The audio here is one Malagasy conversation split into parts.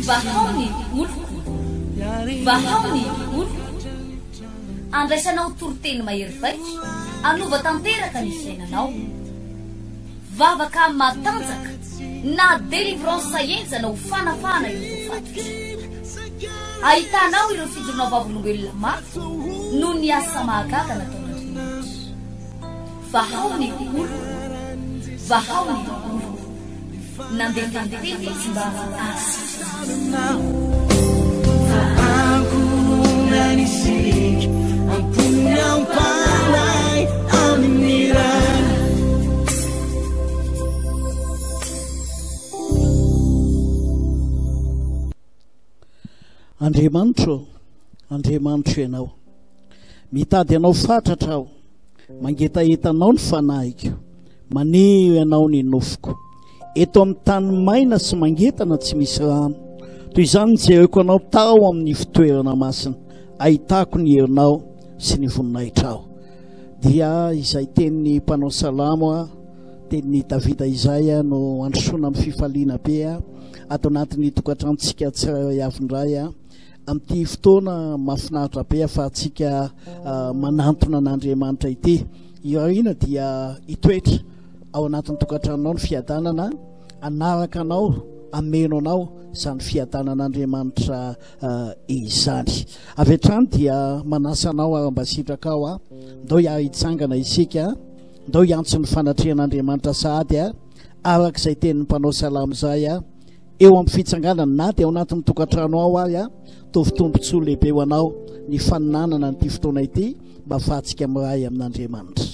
Vahao ny oloko, vahao ny oloko. Andraisanao toriteny mahery vaika, hanova tanteraka ny fiainanao. Vavaka matanjaka na délivrance henjana ho fanafahana ireo voafatotra. Ahitanao ireo fijoroana vavolombelona mafy noho ny asa mahagaga nataon'Andriamanitra. Vahao ny oloko, vahao ny oloko. Nandefa ny teny izy mba hahasitrana azy. Andriamanitro ô, Andriamanitro Ianao. Mitady Anao fatratra aho, mangetaheta Anao ny fanahiko, maniry Anao ny nofoko. Eto amin'ny tany maina sy mangetana tsy misy rano. Toy izany nijereko Anao tao amin'ny fitoerana masina, ahitako ny herinao sy ny voninahitrao. Dia izay tenin'ny mpanao salamo, tenin'i Davida izay no androsoana amin'ny fifaliana be ato anatin'ny tokantranontsika tsirairay avy indray amin'ity fotoana mahafinaritra be ahafahantsika manantona an'Andriamanitra ity. Irariana dia hitoetra ao anatin'ny tokantranonao ny fiadanana, hanaraka anao, hameno anao izany fiadanan'Andriamanitra izany. Avy hatrany dia manasa anao ary mba sitrakao aho, ndao hiara-hitsangana isika, ndao hiantso ny fanatrehan'Andriamanitra sahady araka izay tenin'ny mpanao salamo izay eo amin'ny fitsanganana na dia ao anatin'ny tokantrano ao ary tovy tombontsoa lehibe ho anao ny faninanana an'ity fotoana ity mba ahafahantsika miray amin'Andriamanitra.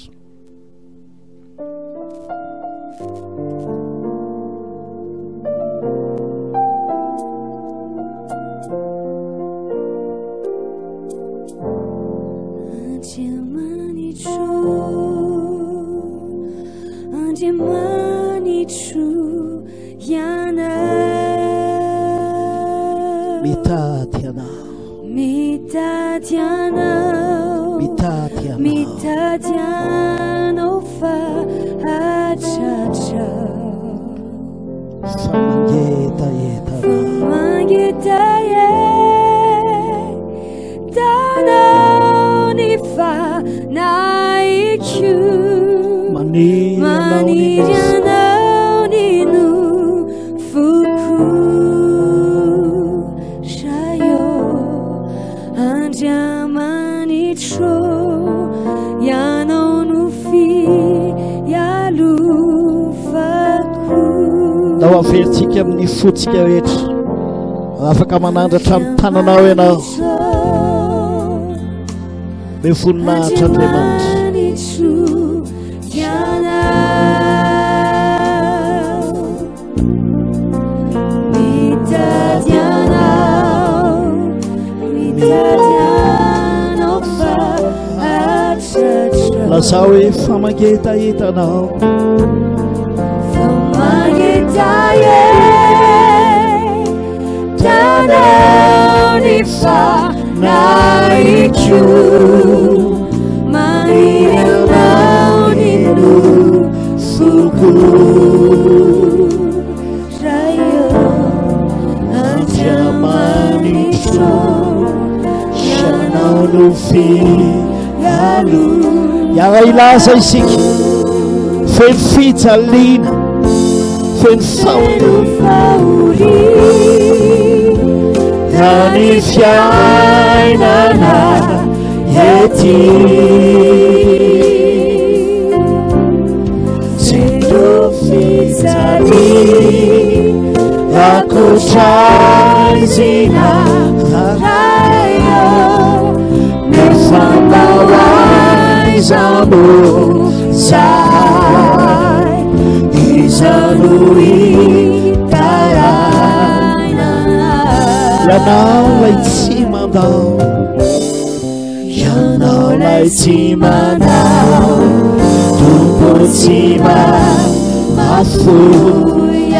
Mitady anao. Mitady anao. Mitady anao. Mitady anao fa hatratrao. Fa mangetaheta anao. Fa mangetaheta anao ny fanahiko. Maniry anao ny Maniry anao ny nofoko. Ray ô, Andriamanitro, Ianao no fialofako. Ndao averintsika amin'ny fontsika rehetra. Raha afaka manandratra ny tananao ianao, be voninahitra Andriamanitra. Andriamanitro, Ianao. Mitady anao, mitady anao fa hatratrao. Lazao hoe fa mangetaheta anao. Fa mangetaheta anao ny fanahiko. Maniry anao ny nofoko. Ray ô, Andriamanitro, Ianao no fialo. Hiara-hilaza isika, feno fijaliana, feno fahoriana. Na ny fiainana ety. Ianao ilay tsy mandao Ianao ilay tsy mandao Tompo tsy mba mahafoy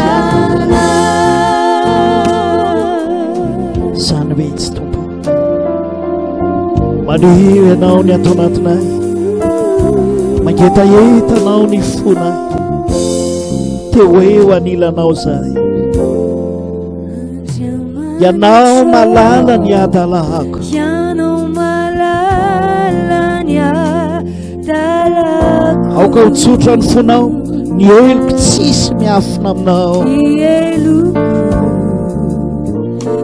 Izany mihitsy Tompo Maniry Ianao ny ato anatinay Mangetaheta Anao ny fonay Teo eo anilanao izahay. Ianao malala ny adalako. Ianao malala ny adalako. Aoka ho tsotra ny fonao, ny heloko tsisy miafina aminao. Ny heloko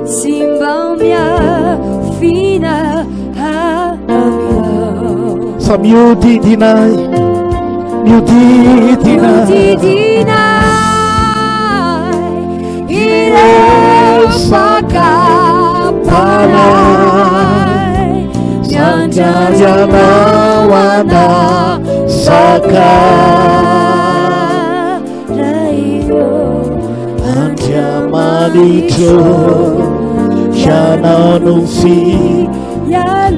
tsy mba miafina aminao. Fa mihodidina ahy, mihodidina ahy. Mihodidina ahy ireo fakam-panahy. Miandrandra Ianao hanafaka. Ray ô. Andriamanitro, Ianao no fi.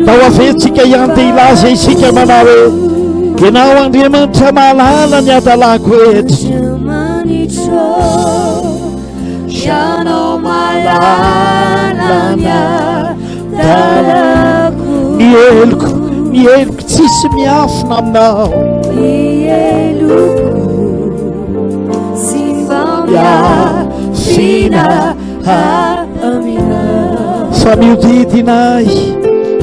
Tao aventsika ihany te hilaza isika manao hoe Ianao Andriamanitra mahalala ny adalako rehetra. Andriamanitro, Ianao mahalala ny adalako. Ny heloko, ny heloko tsisy miafina aminao. Ny heloko tsy mba miafina aminao. Fa mihodidina ahy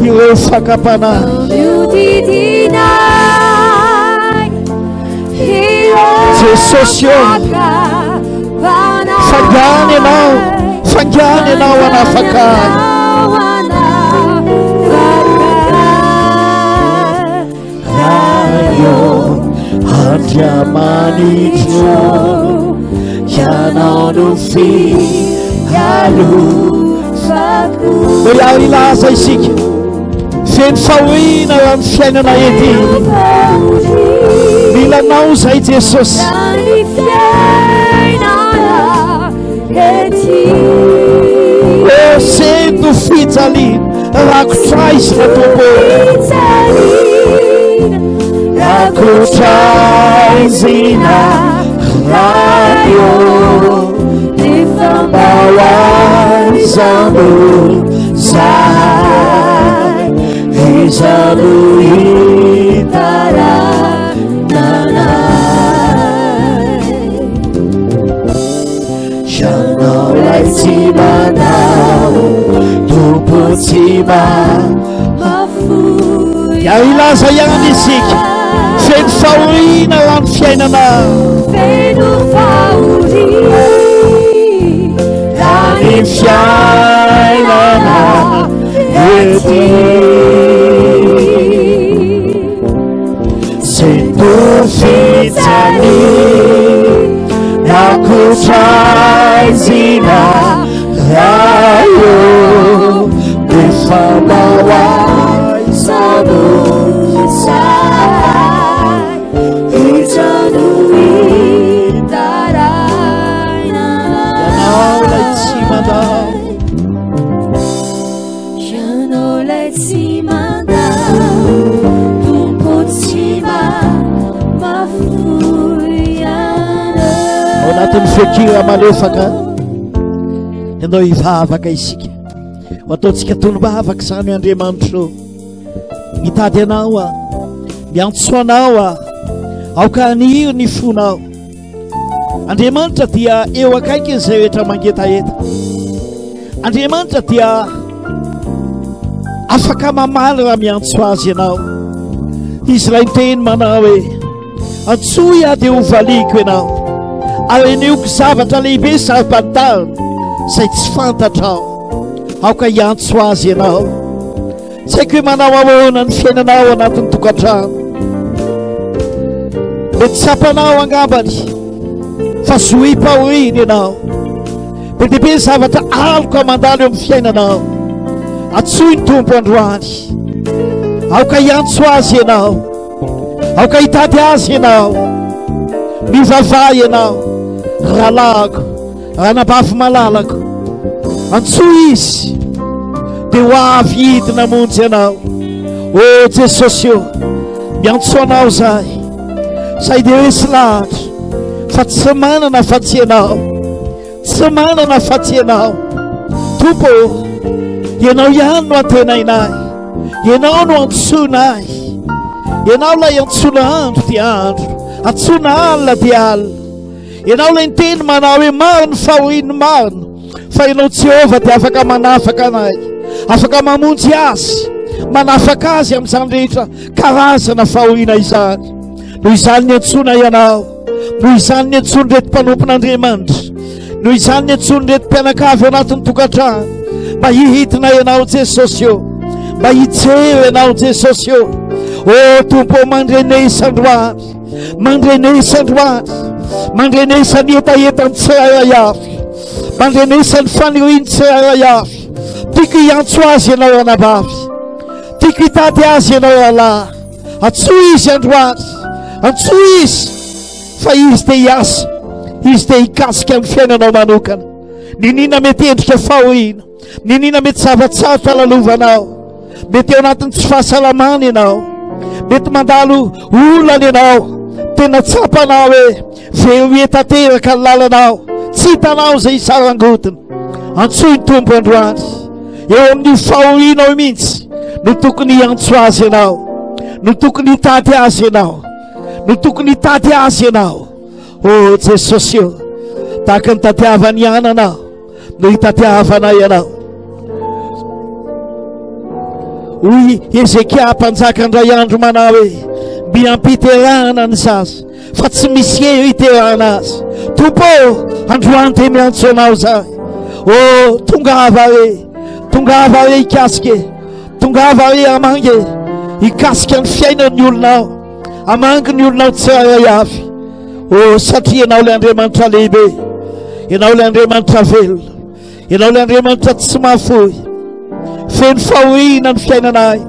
ireo fakam-panahy. Mihodidina ahy ireo Jesosy ô. fakam-panahy. Fangany ianao, fangany ianao hanafaka ahy. Ray ô, Andriamanitro, Ianao no fialofako. Mbola hilaza isika, feno fahoriana eo amin'ny fiainana ety. Mila Anao izay Jesosy. Ô, sento fijaliana, rakotra aizina Tompo. Rakotra aizina, Ray ô, mba ho aiza no zahay, iza no hitarananay. Ianao ilay tsy mandao, Tompo tsy Dia hilaza ihany isika, feno fahoriana ho an'ny fiainana. Feno fahoriana Ny fiainana ety. Sento fijaliana, rakotra aizina, Ray ô, nefa mba ho aiza no zahay, iza no hitaraina. Ianao ilay tsy mandao. Ianao ilay tsy mandao, Tompo tsy mba mahafoy anao. Ao anatin'ny feon-kira malefaka, ianao hivavaka isika. Ho ataontsika tonom-bavaka izany Andriamanitra ô. Mitady anao aho, miantso anao aho. Aoka haniry ny fonao. Andriamanitra dia eo akaikin'izay rehetra mangetaheta. Andriamanitra dia afaka mamaly raha miantso azy ianao. Izy ilay niteny manao hoe, antsoy aho dia hovaliako ianao, ary hanehoako zavatra lehibe saro-pantarina izay tsy fantatrao. Aoka hiantso azy ianao. Tsy haiko hoe manao ahoana ny fiainanao ao anatin'ny tokantrano. Mety tsapanao angambany fa zohim-pahoriana ianao. Be dia be ny zavatra aloka mandalo eo amin'ny fiainanao. Antsoy ny Tompo androany. Aoka hiantso azy ianao. Aoka hitady azy ianao. Mivavaha ianao, rahalahiko, ranabavy malalako. Antsoy izy, dia ho avy hidina hamonjy anao. Ô Jesosy ô, miantso anao izahay. Izahay dia resy lahatra fa tsy manana afa-tsy ianao. Tsy manana afa-tsy ianao. Tompo ô, ianao ihany no antenaina ahy. Ianao no antsoina ahy. Ianao ilay antsoina andro dia andro, antsoina alina dia alina. Ianao ilay niteny manao hoe maro ny fahorian'ny marina. Fa ianao Jehovah dia afaka manafaka anay, afaka mamonjy azy, manafaka azy amin'izany rehetra karazana fahoriana izany. Noho izany niantsoana ianao, noho izany niantsoan'ireto mpanompon'Andriamanitra, noho izany niantsoan'ireto mpianakavy ao anatin'ny tokantrano, mba hihidina ianao Jesosy ô, mba hijery ianao Jesosy ô. Ô Tompo ô, mandrenesa androany, mandrenesa androany, mandrenesa ny hetahetan'ny tsirairay avy, mandrenesa ny fanirian'ny tsirairay avy. Tiako hiantso azy ianao anabavy, tiako hitady azy ianao rahalahy. Antsoy izy androany, antsoy izy fa izy te hiasa, izy te hikasika ny fiainanao manokana. Niniana mety endrika fahoriana, niniana mety zava-tsarotra lalovanao, mety eo anatin'ny tsy fahasalamana ianao, mety mandalo olana ianao, tena tsapanao hoe very tanteraka ny lalanao, tsy hitanao izay hisarangodina. Antsoy ny Tompo androany. Eo amin'io fahorianao io mihitsy no tokony hiantso azy ianao, no tokony hitady azy ianao, no tokony hitady azy ianao. O Jesosy ô, tahaka ny tadiavan'ny anana no hitadiavana ianao. Hoy Hezekia mpanjaka indray andro manao hoe, mby ampiterahana ny zaza fa tsy misy hery hiterahana azy. Tompo ô, androany dia miantso anao izahay. Ô, tongava re, tongava re hikasika e, tongava re hamangy e, hikasika ny fiainan'ny olonao, hamangy ny olonao tsirairay avy. Ô, satria ianao ilay Andriamanitra lehibe, ianao ilay Andriamanitra velona. Ianao ilay Andriamanitra tsy mahafoy. Feno fahoriana ny fiainanay.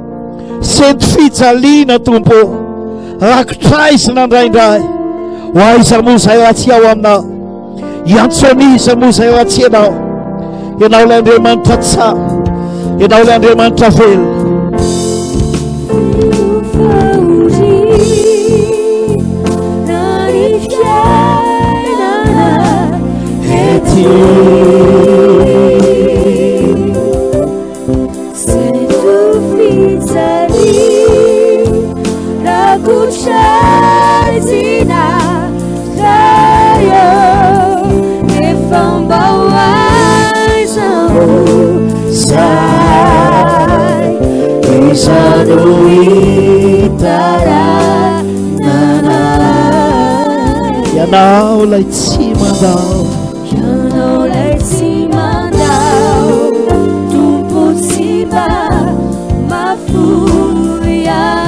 Sento fijaliana, Tompo. Rakotraizina indraindray. Ho aiza moa izay raha tsy ao aminao? Hiantso an'iza moa izay raha tsy ianao? Ianao ilay Andriamanitra tsara. Ianao ilay Andriamanitra velona. Ianao ilay tsy mandao. Ianao ilay tsy mandao, Tompo tsy mba mahafoy ahy.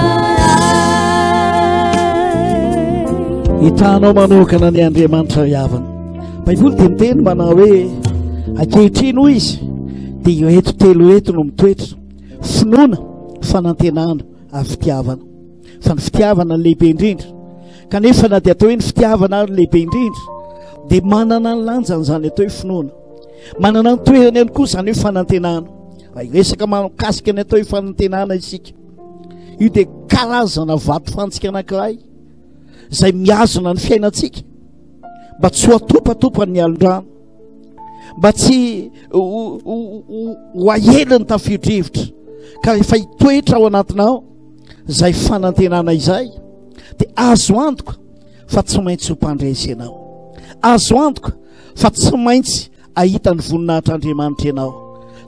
Hitanao manokana ny Andriamanitra ry havana. Baiboly dia miteny manao hoe ankehitriny hoy izy dia ireto telo ireto no mitoetra: finoana, fanantenana ary fitiavana. Fa ny fitiavana no lehibe indrindra. Kanefa na dia atao hoe ny fitiavana ary lehibe indrindra dia manana ny lanjany izany atao hoe finoana. Manana ny toerany ihany koa izany hoe fanantenana. Raha hiresaka mahakasika ny atao hoe fanantenana isika, io dia karazana vatofantsika anankiray izay mihazona ny fiainantsika mba tsy ho atopatopa ny alin-drano, mba tsy ho ahelin'ny tafio-drivotra, ka rehefa hitoetra ao anatinao izay fanantenana izay dia azo antoka fa tsy maintsy ho mpandresy ianao, azo antoka fa tsy maintsy ahita ny voninahitr'Andriamanitra ianao.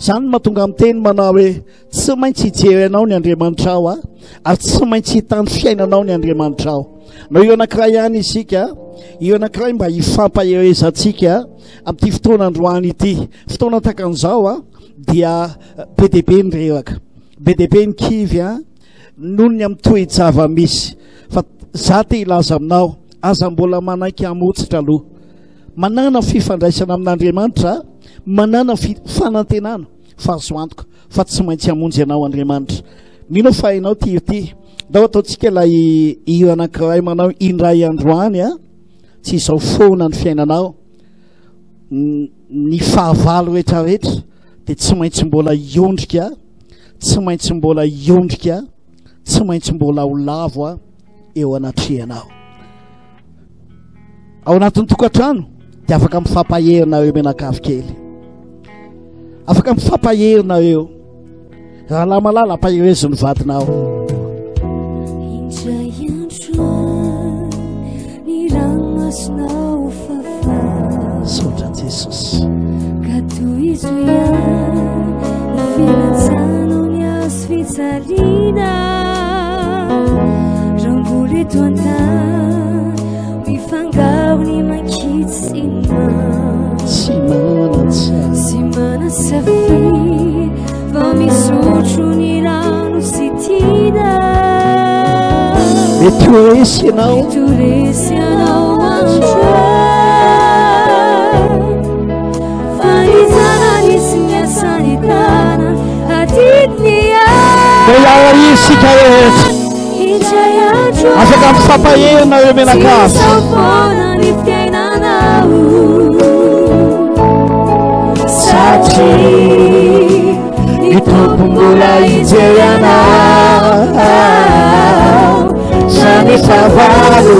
Izany no mahatonga miteny manao hoe tsy maintsy hijery anao ny Andriamanitrao aho, ary tsy maintsy hita ny fiainanao ny Andriamanitrao. Nao eo anankiray ihany isika, eo anankiray mba hifampaherezantsika amin'ity fotoana androany ity. Fotoana tahaka an'izao dia be dia be ny reraka, be dia be ny kivy noho ny amin'ny toe-java-misy. Fa za te hilaza aminao, aza mbola manaiky hamotsitra aloha. Manana fifandraisana amin'Andriamanitra, manana fanantenana fa azo antoka fa tsy maintsy hamonjy anao Andriamanitra. Mino aho fa hainao ity hira ity. Ndao ataontsika ilay hira anankiray manao indray androany a. Tsy izao foana ny fiainanao. Ny fahavalo rehetrarehetra dia tsy maintsy mbola hiondrika, tsy maintsy mbola hiondrika, tsy maintsy mbola ho lavo a eo anatrehanao. Ao anatin'ny tokantrano dia afaka mifampahery nareo mianakavy kely. Afaka mifampahery nareo. Rahalahy malala, ampaherezo ny vadinao. Indray andro ny ranomasinao fafa. Misaotra Jesosy. Ka Tohizo ihany ny filatsanao ny hazo fijaliana. Raha mbola eto an-tany, mifangaro ny mangidy sy ny mamy. Tsy manan-tsafidy. Tsy manan-tsafidy fa misotro ny rano sy tiana. Mety ho resy ianao. Mety ho resy ianao androany. Fa ny tanany sy ny asan'ny tanany adidiny ihany. Mbola hiara-hira isika rehetra. Indray andro Afaka mifampahery nareo mianakavy. Tsy izao foana ny fiainanao. Satria ny Tompo mbola hijery anao Sa ny fahavalo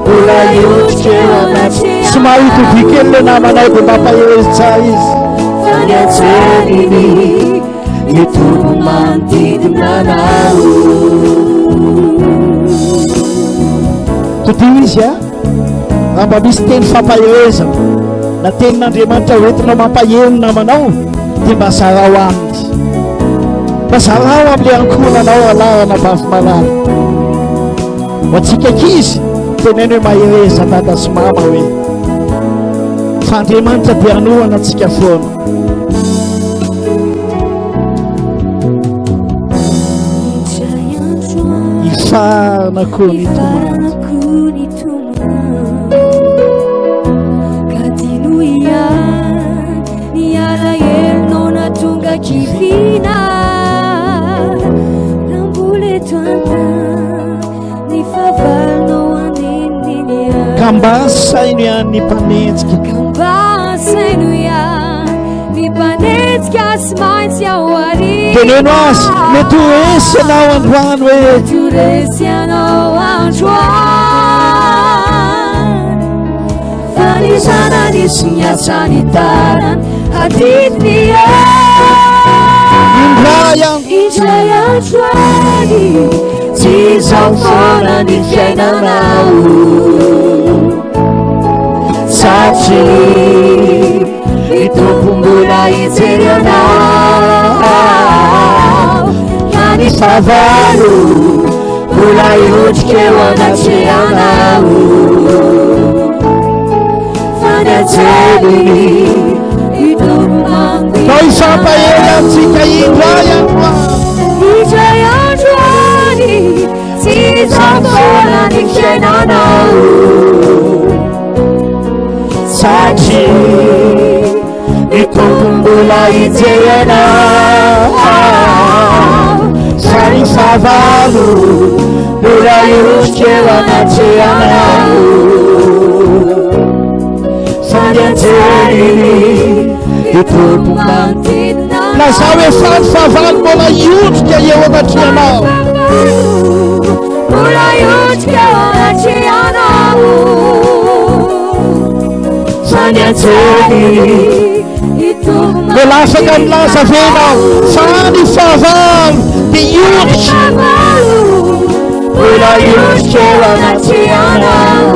mbola hiondrika eo anaty Tsy mahita vy kely le namanao dia mampahery tsara izy Fa ny anjeliny ny Tompo manodidina anao. Todio izy a! Raha mba misy teny fampaherezana na tenin'Andriamanitra hoentinao mampahery ny namanao dia mba zarao aminy. Mba zarao amin'ilay ankohonanao rahalahy anabavy malala. Ho antsika ankizy, teneno hoe mahereza dada sy mama hoe fa Andriamanitra dia hanohana antsika foana. Hifarana koa ny tomany. Ka mba saino ihany ny mpanenjika. Ka mba saino ihany ny mpanenjika sy maintsy ao aoriana. Teneno azy, mety ho resy ianao androany hoe. Mety ho resy ianao androany. Fa ny zanany sy ny asany tanany adidiny Indray andro. Indray andro any, tsy izao foana ny fiainanao. Satria ny Tompo mbola hijery anao, ka ny fahavalo mbola hiondrika eo anatrehanao. Fa ny anjeliny ny Tompo manodidina. Mba hifampahery antsika indray andro any. Indray andro any, tsy izao foana ny fiainanao. Satria ny Tompo mbola hijery anao, fa ny fahavalo mbola hiondrika eo anatrehanao. Fa ny anjeliny ny Tompo manodidina. Lazao hoe fa ny fahavalo mbola hiondrika eo anatrehanao. Mbola hiondrika eo anatrehanao. Fa ny anjeliny ny Tompo Mbola afaka milaza ve ianao fa ny fahavalo dia hiondrika? Mbola hiondrika eo anatrehanao.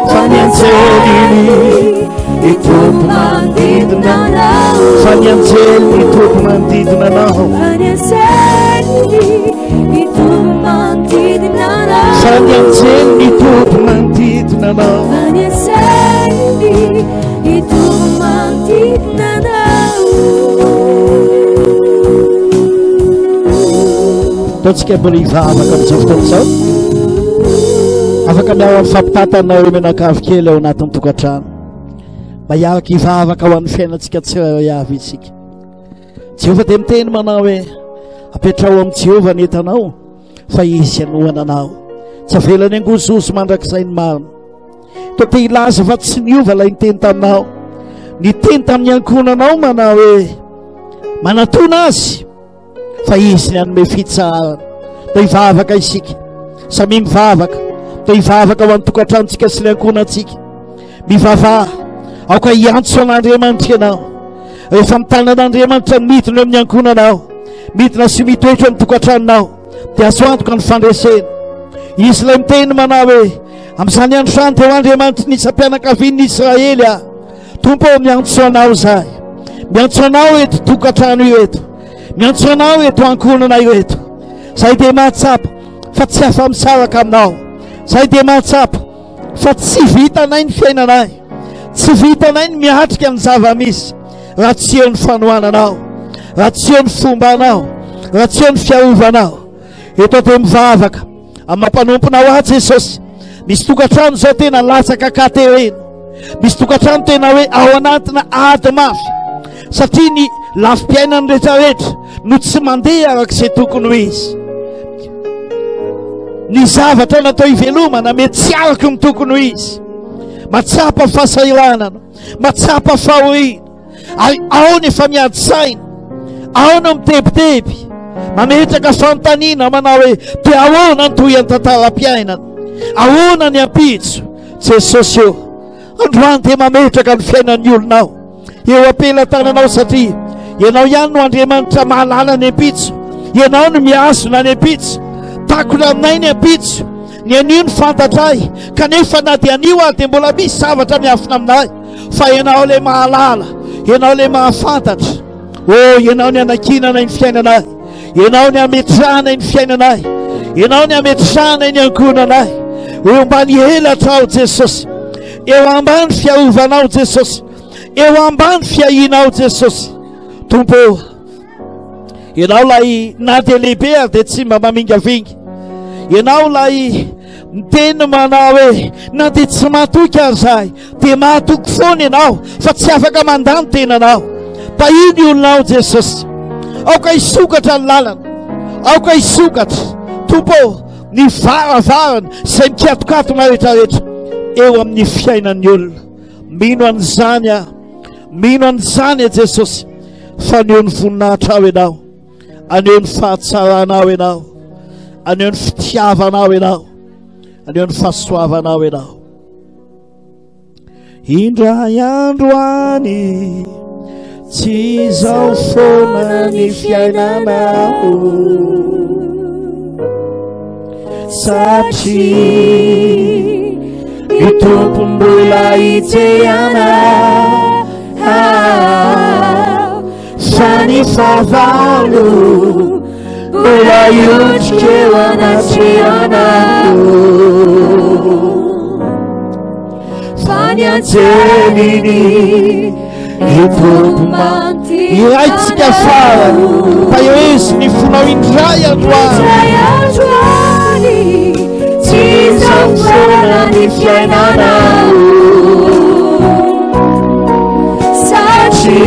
Fa ny anjeliny ny Tompo manodidina anao. Fa ny anjely ny Tompo manodidina anao. Fa ny anjely ny Tompo manodidina anao. Fa ny anjely ny Tompo manodidina anao. Fa ny anjely ny Tompo manodidina anao. Ataontsika mbola hivavaka amin'izao fotoana izao. Afaka miara mifampitantana eo mianakavy kely ao anatin'ny tokantrano. Mba hiaraka hivavaka ho an'ny fiainantsika tsirairay avy isika. Jehovah dia miteny manao hoe apetraho amin'i Jehovah ny entanao fa izy hanohana anao. Tsy avelany angozozo mandrakizay ny marina. Toa te hilaza fa tsy niova ilay niteny taminao. Niteny tamin'ny ankohonanao manao hoe manatona azy fa izy ny hanome fitsaharana. Dia hivavaka isika. Samia mivavaka. Dia hivavaka ho an'ny tokantranontsika sy ny ankohonantsika. Mivavaha. Aoka hiantso an'Andriamanitra ianao. Rehefa mitana an'Andriamanitra midina eo amin'ny ankohonanao, midina sy mitoetra eo amin'ny tokantranonao, dia azo antoka ny fandresena. Izy ilay miteny manao hoe, amin'izany andro izany dia ho Andriamanitry ny isam-pianakavian'ny Israely aho. Tompo ô, miantso Anao izahay. Miantso Anao eto tokantrano ireto. Miantso Anao eto ankohonana ireto. Izahay dia mahatsapa fa tsy afa-misaraka Aminao. Izahay dia mahatsapa fa tsy vitanay ny fiainanay. Tsy vitanay ny miatrika ny zava-misy raha tsy eo ny fanohananao, raha tsy eo ny fombanao, raha tsy eo ny fiarovanao. Eto dia mivavaka amin'ny mampanomponao ahy Jesosy. Misy tokantrano izao tena latsaka katerena. Misy tokantrano tena hoe ao anatina ady mafy satria ny lafim-piainany rehetrarehetra no tsy mandeha araka izay tokony ho izy. Ny zavatra natao hivelomana mety tsy araka ny tokony ho izy. Matsapa fahasahiranana, matsapa fahoriana. Ary ao ny efa miady saina, ao no mitebiteby, mametraka fanontaniana manao hoe dia ahoana ny tohin'ny tantaram-piainana? Ahoana ny ampitso? Jesosy ô, androany dia mametraka ny fiainan'ny olonao eo am-pelatananao satria Ianao ihany no Andriamanitra mahalala ny ampitso. Ianao no mihazona ny ampitso. Takona aminay ny ampitso. Ny anio no fantatray, kanefa na dia anio ary dia mbola misy zavatra miafina aminay. Fa Ianao ilay mahalala, Ianao ilay mahafantatra. Oh, Ianao ny anankinanay ny fiainanay. Ianao ny ametrahanay ny fiainanay. Ianao ny ametrahanay ny ankohonanay. Eo ambany elatrao Jesosy. Eo ambany fiarovanao Jesosy. Eo ambany fiahianao Jesosy. Tompo ô, Ianao ilay na dia lehibe ary dia tsy mba mamingavinga. Ianao ilay miteny manao hoe na dia tsy matoky aza izahay dia mahatoky foana Ianao fa tsy afaka mandà ny tenanao. Tahio ny olonao Jesosy. Aoka hisokatra ny lalana. Aoka hisokatra. Tompo ô, ny varavarana izay mikatokatona rehetrarehetra eo amin'ny fiainan'ny olona. Mino an'izany aho. Mino an'izany aho Jesosy. Fa aneho ny voninahitrao Ianao. Aneho ny fahatsaranao Ianao. Aneho ny fitiavanao Ianao. Aneho ny fahasoavanao Ianao. Indray andro any tsy izao foana ny fiainanao satria ny Tompo mbola hijery Fa ny fahavalo mbola hiondrika eo anatrehanao. Fa ny anjeliny Iraitsika farany fa eo izy ny fonao indray androany. Indray androany tsy izao foana ny fiainanao. Satria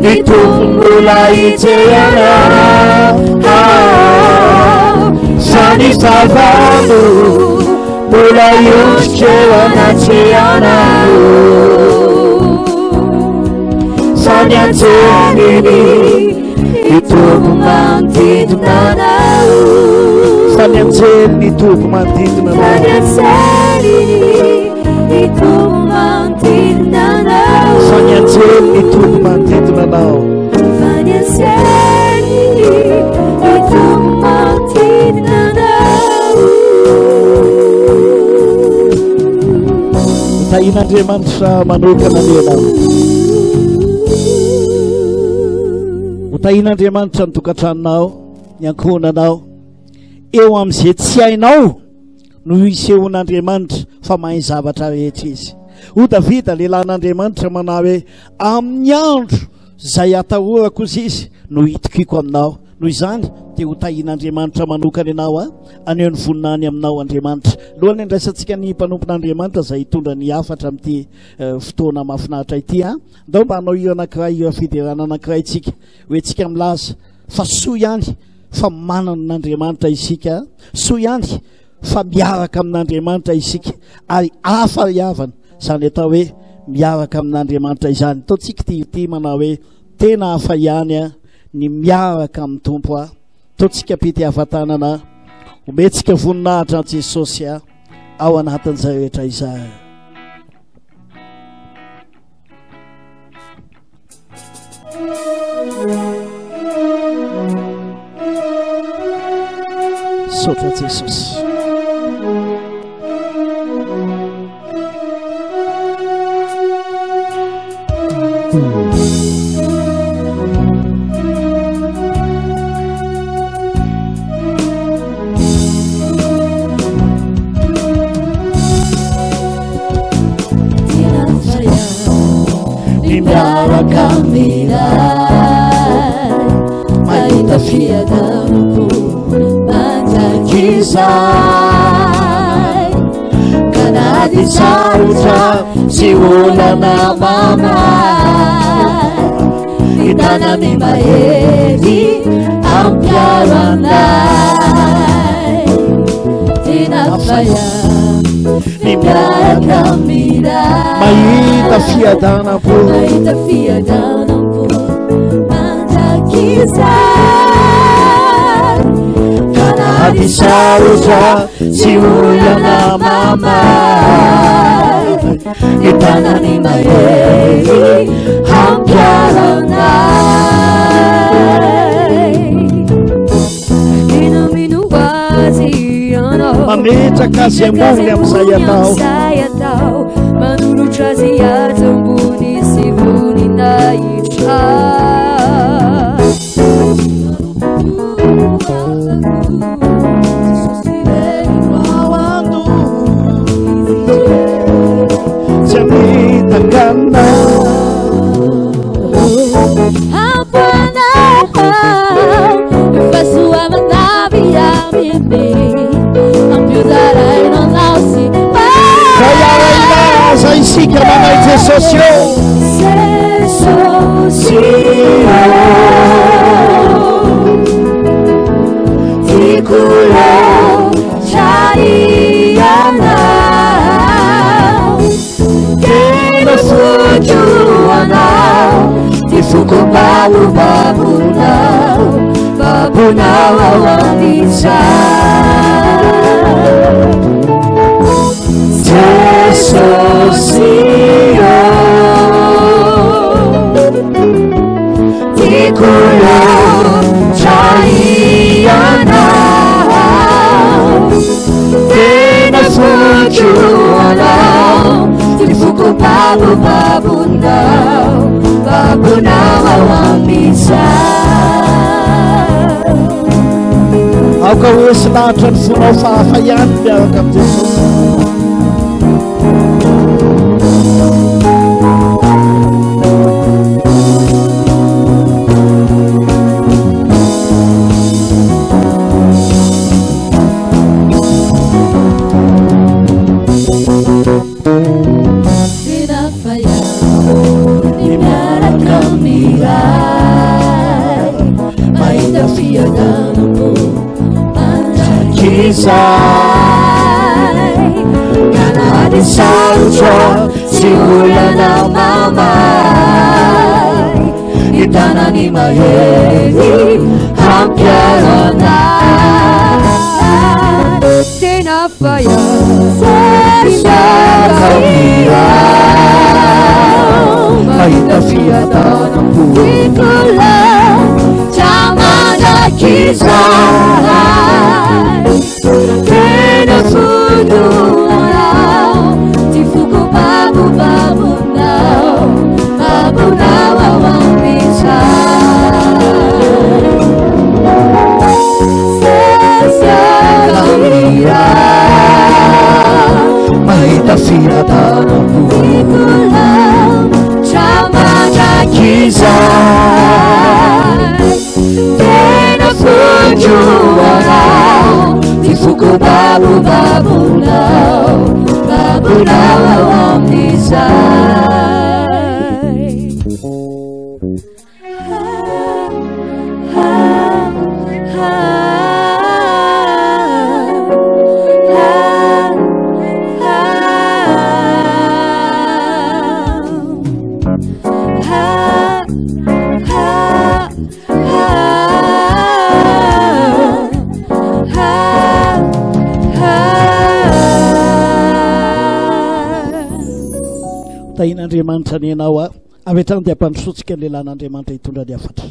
ny Tompo mbola hijery anao. Fa ny fahavalo mbola hiondrika eo anatrehanao. Fa ny anjeliny ny Tompo manodidina anao. Fa ny anjely ny Tompo manodidina Fa ny anao. anjeliny ny Tompo manodidina anao. Fa ny anjely ny Tompo manodidina anao. Fa ny anjeliny ny Tompo manodidina anao. Hotahian'Andriamanitra manokana ny ianao. Hotahian'Andriamanitra ny tokantranonao, ny ankohonanao. Eo amin'izay tsy hainao no hisehoan'Andriamanitra fa mahay ny zavatra rehetra Izy. Hoy Davida, lehilahin'Andriamanitra, manao hoe, Amin'ny andro izay atahorako hozy Izy no hitokiako aminao. Noho izany dia hotahian'Andriamanitra manokana ianao a. Haneho ny voninahiny aminao Andriamanitra. Alohan'ny handraisantsika ny mpanompon'Andriamanitra izay hitondra ny hafatra amin'ity fotoana mahafinaritra ity a. Ndao mba hanao hira anankiray, hira fiderana anankiray tsika. Hoe tsika milaza fa soa ihany fa manana an'Andriamanitra isika. Soa ihany fa miaraka amin'Andriamanitra isika. Ary hafa ry havana izany atao hoe miaraka amin'Andriamanitra izany. Ataontsika ity ity manao hoe tena hafa ihany a ny miaraka amin'ny Tompo a. Ataontsika am-pitiavan-tanana, omentsika voninahitra an'i Jesosy a ao anatin'izay rehetra izay. Misaotra Jesosy. Ny miaraka amin'ilay mahita fiadanam-po mandrakizay ka na dia sarotra sy olana mamay ny tanany mahery ampiaro anay tena faya ny miaraka amin'ilay Mahita fiadanam-po. Mahita fiadanam-po mandrakizay ka na dia sarotra sy olana mamay ny tanany mahery hampiaro anay tena mino azy ianao Mametraka azy ambony amin'izay atao. Amin'izay atao manolotra azy azy ambony sy voninahitra Tsy hamitaka anao. Zay arahina aza isika manay Jesosy eo. Foko babo babonao babonao ao amin'izay Jesosy ô Tiako loatra ianao Tena foiko anao Ty foko babo babonao Babonao ao amin'izay Aoka ho resy lahatra ny fonao fa hafa ihany miaraka amin'i Jesosy. Tena faya ny miaraka amin'ilay mahita fiadanam-po mandrakizay ka na dia sarotra sy olana mamay ny tanany mahery hampiaro anay tena faya ny miaraka amin'ilay mahita fiadanam-po mandrakizay tena fodonao ty foko babo babonao babonao ao amin'izay Mahita fiadanam-po. Mandrakizay tena foko anao ty foko babo babonao babonao ao amin'izay Tahin'Andriamanitra ny ianao a. Avy hatrany dia ampandrosoantsika ny lehilahin'Andriamanitra hitondra ny hafatra.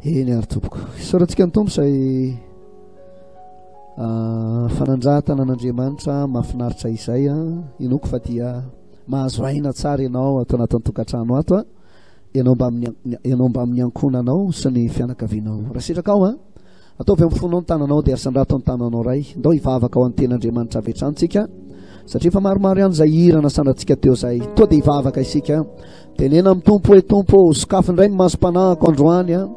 Eny ary tompoko. Isaorantsika ny Tompo izay Fanandratana an'Andriamanitra mahafinaritra izay an. Inoako fa dia mahazo aina tsara ianao ato anatin'ny tokantrano ato an. Ianao mbamin'ny ianao mbamin'ny ankohonanao sy ny fianakavianao. Raha sitrakao an, ataovy amin'ny fonao ny tananao dia asandrato ny tananao ray. Ndao hivavaka ho an'ny tenin'Andriamanitra avy hatrany tsika. Satria efa maromaro ihany izay hira nasandratsika teo izay. Toa dia hivavaka isika. Tenena amin'ny Tompo hoe, Tompo ô, sokafy indray ny masom-panahiko androany an.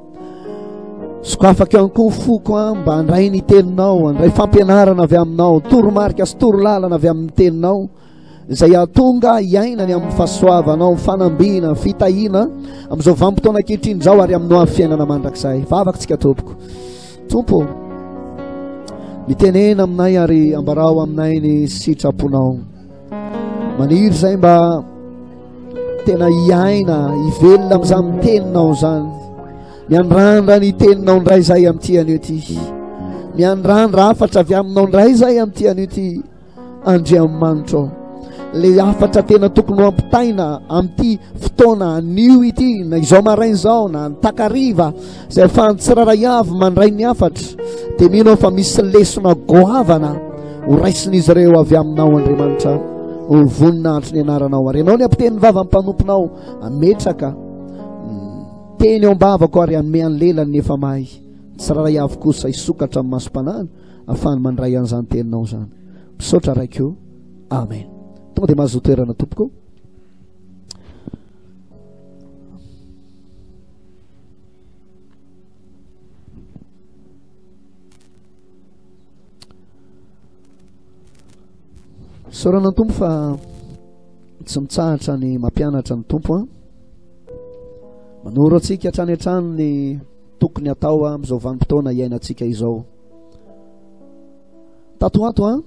Sokafako ihany koa ny foko an, mba handray ny teninao, handray fampianarana avy aminao, toromarika sy torolalana avy amin'ny teninao, izay hahatonga hiaina ny amin'ny fahasoavanao, fanambina, fitahiana amin'izao vanim-potoana ankehitriny izao ary amin'ny hoavy fiainana mandrakizay. Vavaka tsika tompoko. Tompo, mitenena aminay ary ambarao aminay ny sitraponao. Maniry izay mba tena hiaina, hivelona amin'izany teninao izany. Miandrandra ny teninao indray izay amin'ity anio ity. Miandrandra hafatra avy aminao indray izay amin'ity anio ity. Andriamanitra ô. Le hafatra tena tokony ho ampitaina amin'ity fotoana anio ity, na izao maraina izao, na ny takariva, izay ahafahan'ny tsirairay avy mandray ny hafatra, dia mino aho fa misy lesona goavana ho raisin'izy ireo avy aminao Andriamanitra. Ho voninahitry ny anaranao. Ary ianao ny hampiteny ny vavan'ny mpanomponao, hametraka teny eo am-bavako ary hanome an'ny lelany ny efa mahay. Ny tsirairay avy kosa hisokatra amin'ny masom-panahiny ahafahany mandray an'izany teninao izany. Misaotra Raiko. Amen. Tonga dia mahazo toerana tompoko. Isaorana ny Tompo fa tsy mitsahatra ny mampianatra ny Tompo an. Manoro antsika hatrany hatrany ny tokony atao amin'izao vanim-potoana iainantsika izao. Tato ho ato an,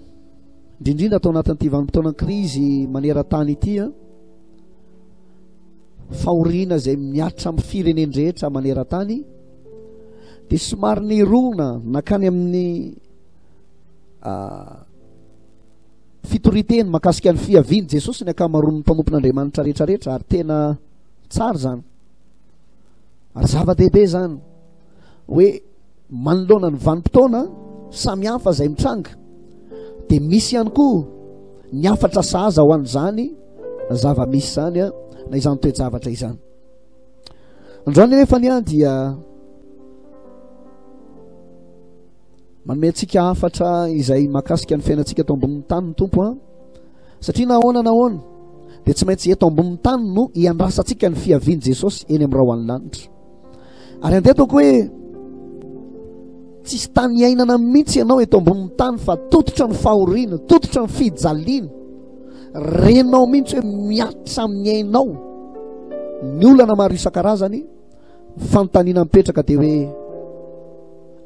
indrindrindra atao anatin'ity vanim-potoanan'ny krizy maneran-tany ity an, fahoriana izay mihatra amin'ny firenen-drehetra maneran-tany dia somary nirona nankany amin'ny ah, fitorian-teny mahakasika ny fiavian'i Jesosy ny ankamaroan'ny mpanompon'Andriamanitra rehetrarehetra ary tena tsara izany ary zava-dehibe izany hoe manoloana ny vanim-potoana samy hafa izay mitranga dia misy ihany koa ny hafatra sahaza ho an'izany zava-misy izany a na izany toe-javatra izany. Androany anefa ny ahy dia manome antsika hafatra izay mahakasika ny fiainantsika eto ambonin'ny tany ny Tompo a. Satria na ahoana na ahoana dia tsy maintsy eto ambonin'ny tany no hiandrasantsika ny fiavian'i Jesosy eny amin'ny rahon'ny lanitra. Ary andeha ataoko hoe tsisy tany iainana mihitsy ianao eto ambonin'ny tany fa tototra ny fahoriana, tototra ny fijaliana. Renao mihitsy hoe mihatra amin'ny ainao ny olana maro isan-karazany. Fanontaniana mipetraka dia hoe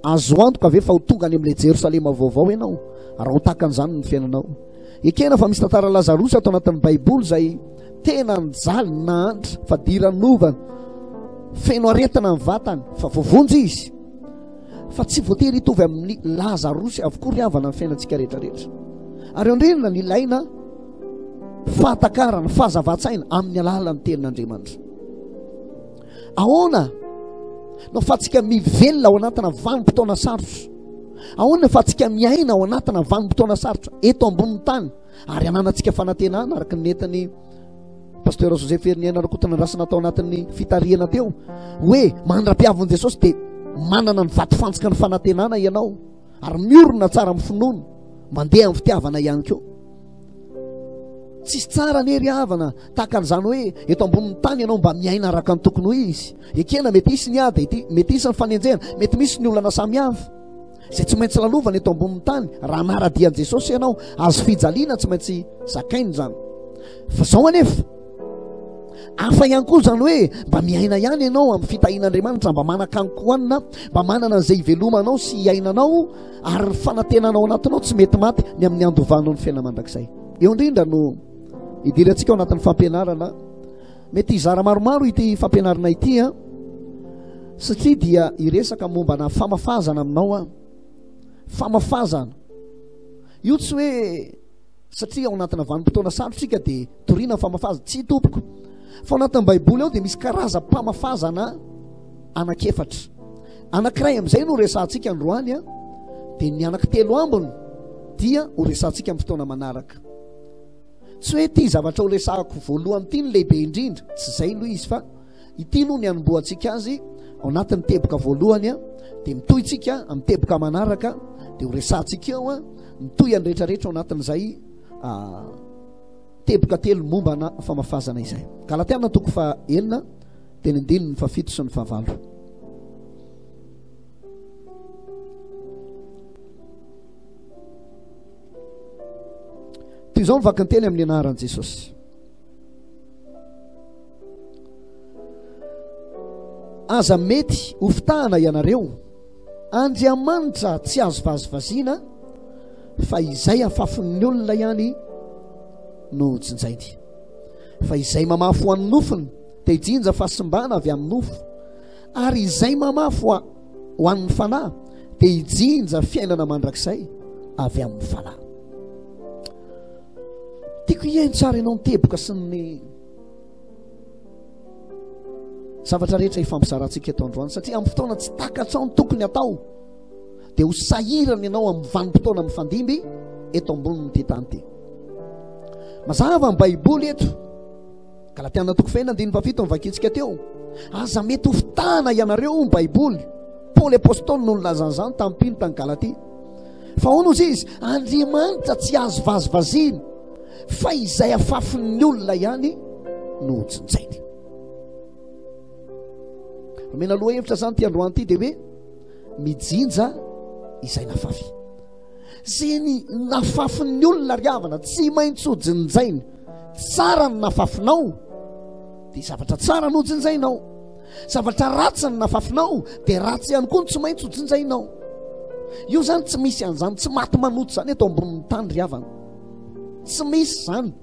azo antoka ve fa ho tonga any amin'ilay Jerosalema vaovao ianao raha ho tahaka an'izany ny fiainanao? Ekena fa misy tantara Lazarosy ato anatin'ny Baiboly izay tena nijaly, nahantra, fadiranovana, feno aretina ny vatany, fa voavonjy izy. Fa tsy voatery hitovy amin'ny Lazarosy avokoa ry havana ny fiainantsika rehetrarehetra. Ary eo indrindra ny ilaina fahatakarana, fahazavan-tsaina amin'ny alalan'ny tenin'Andriamanitra. Ahoana no ahafahantsika mivelona ao anatina vanim-potoana sarotra? Ahoana no ahafahantsika miaina ao anatina vanim-potoana sarotra eto ambonin'ny tany ary ananantsika fanantenana araka ny nentin'ny Pasteur Joseph Heriniaina Rakotonandrasana tao anatin'ny fitarihana teo hoe mandra-piavin'i Jesosy dia manana ny vatofantsika ny fanantenana ianao ary miorina tsara amin'ny finoana, mandeha amin'ny fitiavana ihany koa. Tsisy tsara anie ry havana tahaka an'izany hoe eto ambonin'ny tany ianao mba miaina araka ny tokony ho izy. Ekena mety hisy ny ady, mety hisy ny fanenjehana, mety misy ny olana samihafa izay tsy maintsy lalovana eto ambonin'ny tany raha hanara-dia an'i Jesosy ianao. Azo fijaliana tsy maintsy zakaina izany. Fa izao anefa, hafa ihany koa izany hoe mba miaina ihany ianao amin'ny fitahian'Andriamanitra, mba manan-kankohanina, mba manana an'izay hivelomanao sy hiainanao ary ny fanantenana ao anatinao tsy mety maty ny amin'ny handovanao ny fiainana mandrakizay. Eo indrindra no idirantsika ao anatin'ny fampianarana. Mety hizara maromaro ity fampianarana ity an, satria dia hiresaka momba na famafazana aminao aho. Famafazana. Io tsy hoe satria ao anatina vanim-potoana sarotra isika dia toriana ny famafazana. Tsy tompoko. Fa ao anatin'ny Baiboly ao dia misy karazam-pamafazana anankiefatra. Anankiray amin'izay no resahantsika androany an, dia ny anankitelo ambiny. dia ho resahantsika amin'ny fotoana manaraka. Tsy hoe ity zavatra ho resahako voalohany ity no lehibe indrindra, tsy izay aloha izy fa ity aloha ny hanombohantsika azy ao anatin'ny teboka voalohany dia mitohy tsika amin'ny teboka manaraka dia ho resahantsika eo mitohy any rehetrarehetra ao anatin'izay teboka telo mombana famafazana izay. Galatiana toko faha enina teny andininy fahafito sy ny fahavalo. Toy izao ny vakinteny amin'ny anaran'i Jesosy. Aza mety ho fitahana ianareo. Andriamanitra tsy azo vazivaziana fa izay afafin'ny olona ihany no jinjainy. Fa izay mamafy ho an'ny nofony dia hijinja fahasimbana avy amin'ny nofo, ary izay mamafy ho an'ny fanahy dia hijinja fiainana mandrakizay avy amin'ny fanahy. Tiako hihaino tsara ianao ny teboka sy ny zavatra rehetra ifampizarantsika eto androany satria amin'ny fotoana tsy takatrao ny tokony atao dia ho sahirana ianao amin'ny vanim-potoana mifandimby eto ambonin'ity tany ity. Mazava ny Baiboly eto. Galatiana toko fahena andininy fahafito ny vakintsika teo. Aza mety ho fitahana ianareo ny Baiboly. Paoly apostoly no nilaza an'izany tamin'ny mpino tany Galatia. Fa hono izy izy, Andriamanitra tsy azo vazivaziana, fa izay afafin'ny olona ihany no hojinjainy. Omena lohahevitra izany ity androany ity dia hoe mijinja izay nafafy. Izay ny nafafin'ny olona ry havana tsy maintsy ho jinjainy. Tsara ny nafafinao dia zavatra tsara no jinjainao. Zavatra ratsy ny nafafinao dia ratsy ihany koa no tsy maintsy ho jinjainao. Io izany tsy misy an'izany tsy maty manoto izany eto ambonin'ny tany ry havana. Tsy misy izany.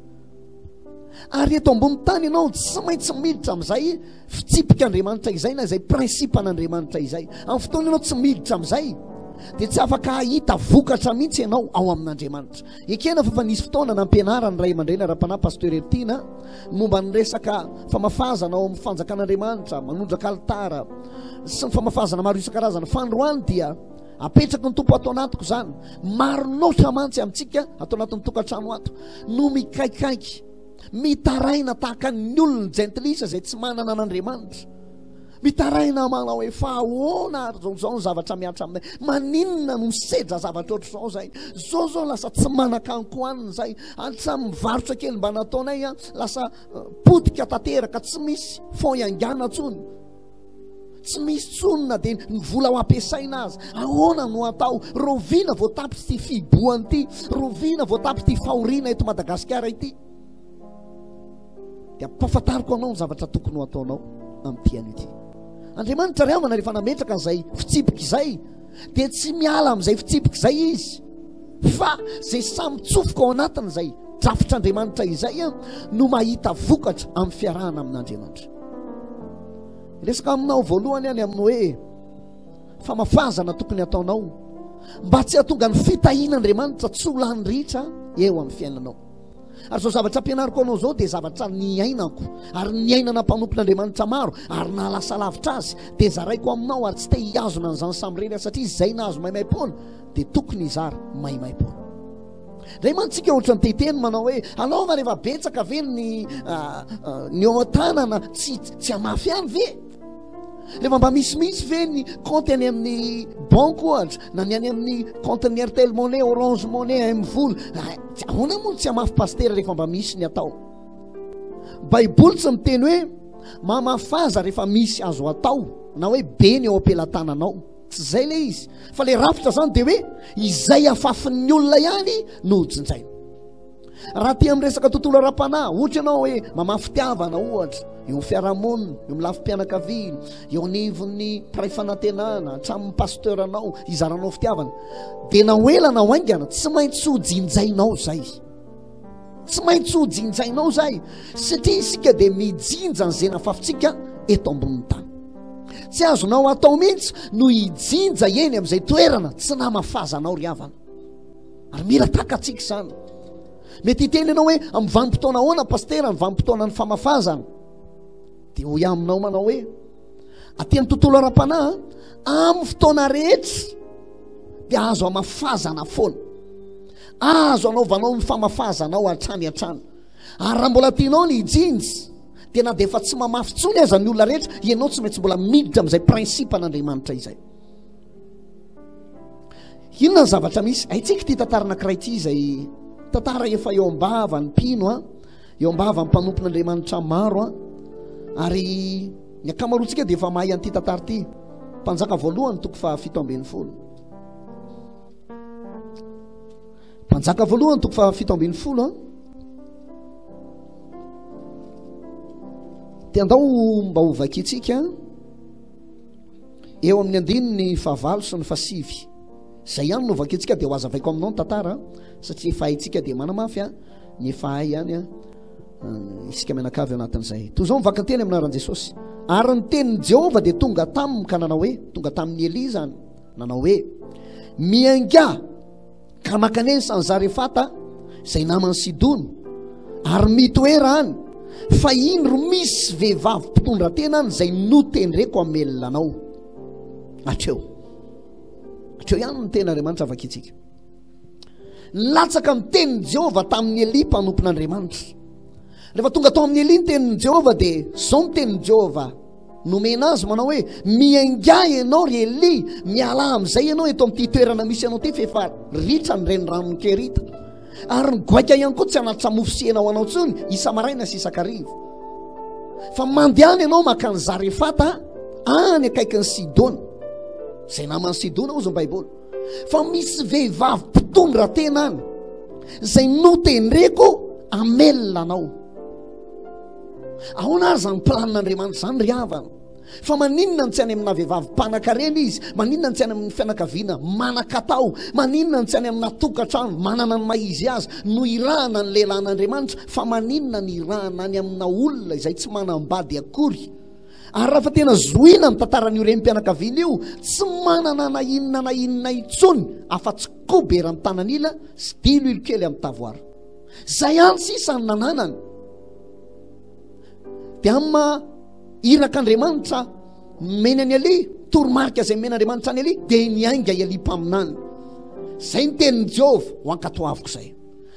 Ary eto ambonin'ny tany ianao tsy maintsy miditra amin'izay fitsipik'Andriamanitra izay na izay principe an'Andriamanitra izay. Amin'ny fotoana ianao tsy miditra amin'izay dia tsy afaka hahita vokatra mihitsy ianao ao amin'Andriamanitra. Ekena fa efa nisy fotoana nampianaran'ny ray aman-dreny ara-panahy Pasteur Heritiana ny momba ny resaka famafazana ao amin'ny fanjakan'Andriamanitra, manondraka alitara sy ny famafazana maro isan-karazany. Fanindroany dia apetraky ny Tompo ato anatiko izany. Maro loatra mantsy amintsika ato anatin'ny tokantrano ato no mikaikaiky Mitaraina tahaka ny olon'ny jentilisa izay tsy manana an'Andriamanitra. Mitaraina manao hoe fa ahoana ary zao zao ny zavatra mihatra aminay. Maninona no misedra zavatra ohatr'izao zay? Zao zao lasa tsy manan-kankohanina zay. Hatramin'ny varotra kely mba nataonay an, lasa eh, potika tanteraka, tsy misy fond iangana intsony. Tsy misy intsony na dia ny vola ho ampiasaina aza. Ahoana no atao? Rahoviana vao tapitra ity fihibohana ity? Rahoviana vao tapitra ity fahoriana eto Madagasikara ity? Dia ampahafantariko anao ny zavatra tokony ho ataonao amin'ity anio ity. Andriamanitra ry havana rehefa nametraka an'izay fitsipika izay dia tsy miala amin'izay fitsipika izay izy fa izay samy mitsofoka ao anatin'izay drafitr'Andriamanitra izay no mahita vokatra amin'ny fiarahana amin'Andriamanitra. Resaka aminao voalohany any amin'ny hoe famafazana tokony hataonao mba tsy hahatonga ny fitahian'Andriamanitra tsy ho lany ritra eo amin'ny fiainanao. Ary izao zavatra ampianariko anao izao dia zavatra niainako ary niainana mpanompon'Andriamanitra maro ary nahalasa lavitra azy dia zaraiko aminao ary tsy te hihazona an'izany samirery aho satria izay nahazo maimaim-poana dia tokony hizara maimaim-poana. Ndray mantsy tsika ohatran'ny te hiteny manao hoe alao va rehefa betsaka ve ny ny eo an-tanana tsy tsy hamafy ihany ve? Rehefa mba misimisy ve ny compte any amin'ny banque ohatra na ny any amin'ny compte-n'ny Airtel Money, Orange Money, MVola, ahoana moa no tsy hamafy pasitera rehefa mba misy ny atao? Baiboly tsy miteny hoe mamafaza rehefa misy azo atao na hoe be ny eo am-pelatananao. Tsy izay ilay izy. Fa ilay rafitra izany dia hoe izay afafin'ny olona ihany no hojinjaina. Raha aty amin'ny resaka tontolo ara-panahy, ohatra ianao hoe mamaha fitiavana ohatra, eo amin'ny fiarahamonina, eo amin'ny lafim-pianakaviana, eo anivon'ny mpiray fanantenana, hatramin'ny pasteur anao, hizaranao fitiavana, dia na ho ela na ho haingana, tsy maintsy hojinjainao izay. Tsy maintsy ho jinjainao izay, satria isika dia mijinja ny zena fafintsika eto ambonin'ny tany. Tsy azonao atao mihitsy no hijinja eny amin'izay toerana tsy namafazanao ry havana. Ary mila takatsika izany. Mety hiteny ianao hoe amin'ny vanim-potoana ahoana pastera ny vanim-potoanan'ny famafazana? Dia hoy aminao manao hoe aty amin'ny tontolo ara-panahy amin'ny fotoana rehetra dia azo amafazana foana. Azo anaovanao ny famafazanao hatrany hatrany. Ary raha mbola tianao ny hijinja, dia na dia efa tsy mamafy intsony aza ny olona rehetra, ianao tsy maintsy mbola miditra amin'izay principe an'Andriamanitra izay. Inona ny zavatra misy? Haintsika ity tantara anankiray ity izay tantara efa eo am-bavan'ny mpino a, eo am-bavan'ny mpanompon'Andriamanitra maro a, ary ny ankamaroantsika dia efa mahay an'ity tantara ity. Mpanjaka voalohany toko faha 17. Mpanjaka voalohany toko faha 17 a. Dia andao mba ho vakintsika eo amin'ny andininy fahavalo sy ny fahasivy. Izay ihany no vakintsika dia ho azavaiko aminao ny tantara satria efa haintsika dia manamafy a ny efa hay ihany a isika mianakavy ao anatin'izay. Toy izao ny vakinteny amin'ny anaran'i Jesosy. Ary ny tenin'i Jehovah dia tonga taminy ka nanao hoe, tonga tamin'i Elia izany, nanao hoe, Miaingà Ka mankanesa any Zarefata, izay naman'i Sidona, ary mitoera any, fa indro misy vehivavy mpitondra tena any izay notendreko hamelona anao. Hatreo. Hatreo ihany ny tenin'Andriamanitra vakintsika. Nilatsaka ny tenin'i Jehovah tamin'i Elia mpanompon'Andriamanitra. Rehefa tonga tao amin'i Elia ny tenin'i Jehovah dia izao ny tenin'i Jehovah Nomena azy manao hoe, Miaingà ianao ry Elia, mialà amin'izay ianao eto amin'ity toerana misy anao ity fa efa ritra ny reniranon'i Kerita. Ary ny goaika ihany koa tsy hanatitra mofo sy hena ho anao intsony isa-maraina sy isan-kariva. Fa mandehana ianao mankany Zarefata any akaikin'i Sidona. Izay naman'i Sidona hozy ny Baiboly. Fa misy vehivavy mpitondra tena any izay notendreko hamelona anao. Ahoana ary izany planin'Andriamanitra izany ry havana? Fa maninona no tsy any amina vehivavy mpanankarena izy? Maninona no tsy any amin'ny fianakaviana manan-katao? Maninona no tsy any amina tokantrano manana ny maha izy azy no irahana ny lehilahin'Andriamanitra? Fa maninona no irahana any amina olona izay tsy manambady akory? Ary raha fa tena zohina ny tantaran'io renim-pianakaviana io, tsy manana na inona na inona intsony afa-tsy koba eran'ny tanan'ila sy diloilo kely amin'ny tavoara. Izay ihany sisa no nananany. Dia amin'ny maha irak'Andriamanitra nomeny an'i Elia, toromarika izay nomen'Andriamanitra an'i Elia, dia niainga i Elia mpaminany. Izay ny tenin'i Jehovah, ho ankatoaviko izay.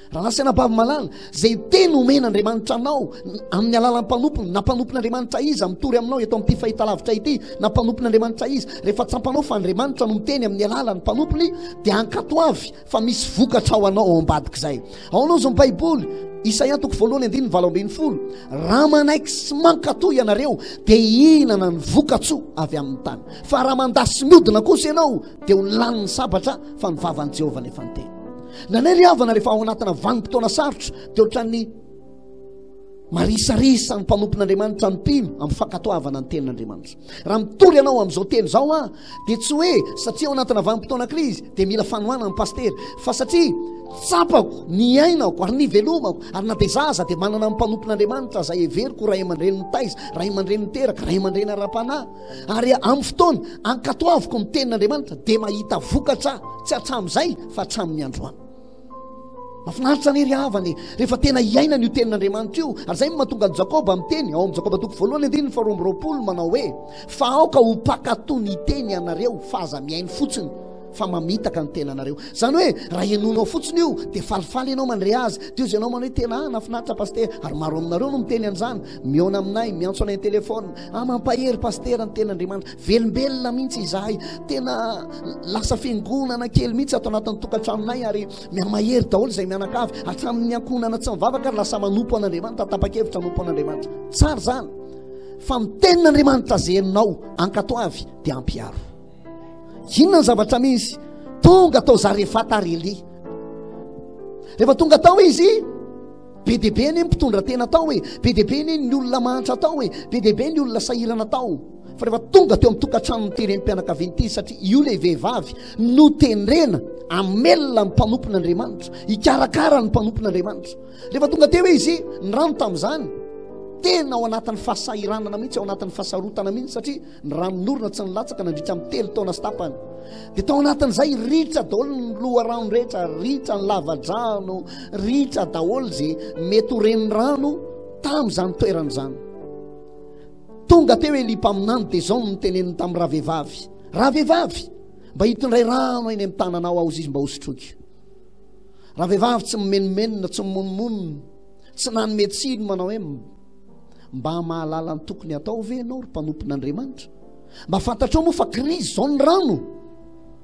Rahalahy sy anabavy malala, izay teny omen'Andriamanitra anao amin'ny alalan'ny mpanompony, na mpanompon'Andriamanitra iza mitory aminao eto amin'ity fahitalavitra ity, na mpanompon'Andriamanitra iza, rehefa tsampanao fa Andriamanitra no miteny amin'ny alalan'ny mpanompony, dia ankatoavy fa misy vokatra ho anao ao ambadik'izay. Aona ozy ny Baiboly? Isaia toko voalohany andininy 18. Raha manaiky sy mankatò ianareo dia hihinana ny vokatsoa avy amin'ny tany. Fa raha mandà sy miodina kosa ianao dia ho lanin'ny sabatra fa ny vavan'i Jehovah no efa niteny. Nanay ry havana rehefa ao anatina vanim-potoana sarotra dia ohatran'ny marisarisa ny mpanompon'Andriamanitra ny mpino amin'ny fankatoavana ny tenin'Andriamanitra. Raha mitory anao amin'izao teny izao aho dia tsy hoe satria ao anatina vanim-potoana krizy dia mila fanohanana ny pasitera fa satria tsapako niainako ary nivelomako ary na dia za aza dia manana ny mpanompon'Andriamanitra izay heveriko ray aman-dreny mitaiza, ray aman-dreny miteraka, ray aman-dreny ara-panahy ary amin'ny fotoana ankatoaviko ny tenin'Andriamanitra dia mahita vokatra tsy hatramin'izay fa hatramin'ny androany. Mahafinaritra anie ry havana e, rehefa tena iainana io tenin'Andriamanitra io. Ary izay no mahatonga an'i Jakoba miteny ao amin'ny Jakoba toko voalohany andininy faharoa amby roapolo manao hoe, fa aoka ho mpankatò ny teny ianareo fa aza mihaino fotsiny fa mamitaka ny tenanareo. Izany hoe raha henoinao fotsiny io dia falifaly ianao mandre azy, dia hozy ianao manao hoe tena ah, nahafinaritra pasitera. Ary maro aminareo no miteny an'izany, mihaona aminay, miantso anay an-telefaonina, ah mampahery pasitera ny tenin'Andriamanitra, velombelona mihitsy izahay, tena lasa fiangonana kely mihitsy ato anatin'ny tokantranonay ary Mihamahery daholo izay mianakavy, hatramin'ny ankohonana tsy mivavaka ary lasa manompo an'Andriamanitra, tapa-kevitra hanompo an'Andriamanitra. Tsara izany. Fa ny tenin'Andriamanitra izay henonao, ankatoavy dia ampiharo. Inona ny zavatra misy? Tonga tao Zarefata ary Elia. Rehefa tonga tao izy, be dia be anie ny mpitondra tena tao e, be dia be anie ny olona mahantra tao e, be dia be ny olona sahirana tao. Fa rehefa tonga teo amin'ny tokantranon'ity renim-pianakaviana ity, satria io ilay vehivavy notendrena hamelona ny mpanompon'Andriamanitra, hikarakara ny mpanompon'Andriamanitra. Rehefa tonga teo izy, ny rano tamin'izany, tena ao anatin'ny fahasahiranana mihitsy, ao anatin'ny fahasarotana mihitsy, satria ny ranon'orona tsy nilatsaka nandritra ny telo taona sy tapany. Dia tao anatin'izay ritra daholo ny loharano rehetra, ritra ny lavadrano, ritra daholo izay mety ho renirano tamin'izany toerana izany. Tonga teo Elia mpaminany dia izao no noteneniny tamin'ny ravehivavy, Ravehivavy, mba hitondray rano eny amin'ny tananao aho, hozy izy, mba hosotroiko. Ravehivavy tsy mimenomenona, tsy mimonomonona, tsy nanome tsiny manao hoe mba mahalala ny tokony atao ve ianao ry mpanompon'Andriamanitra? Mba fantatrao moa fa krizy izao ny rano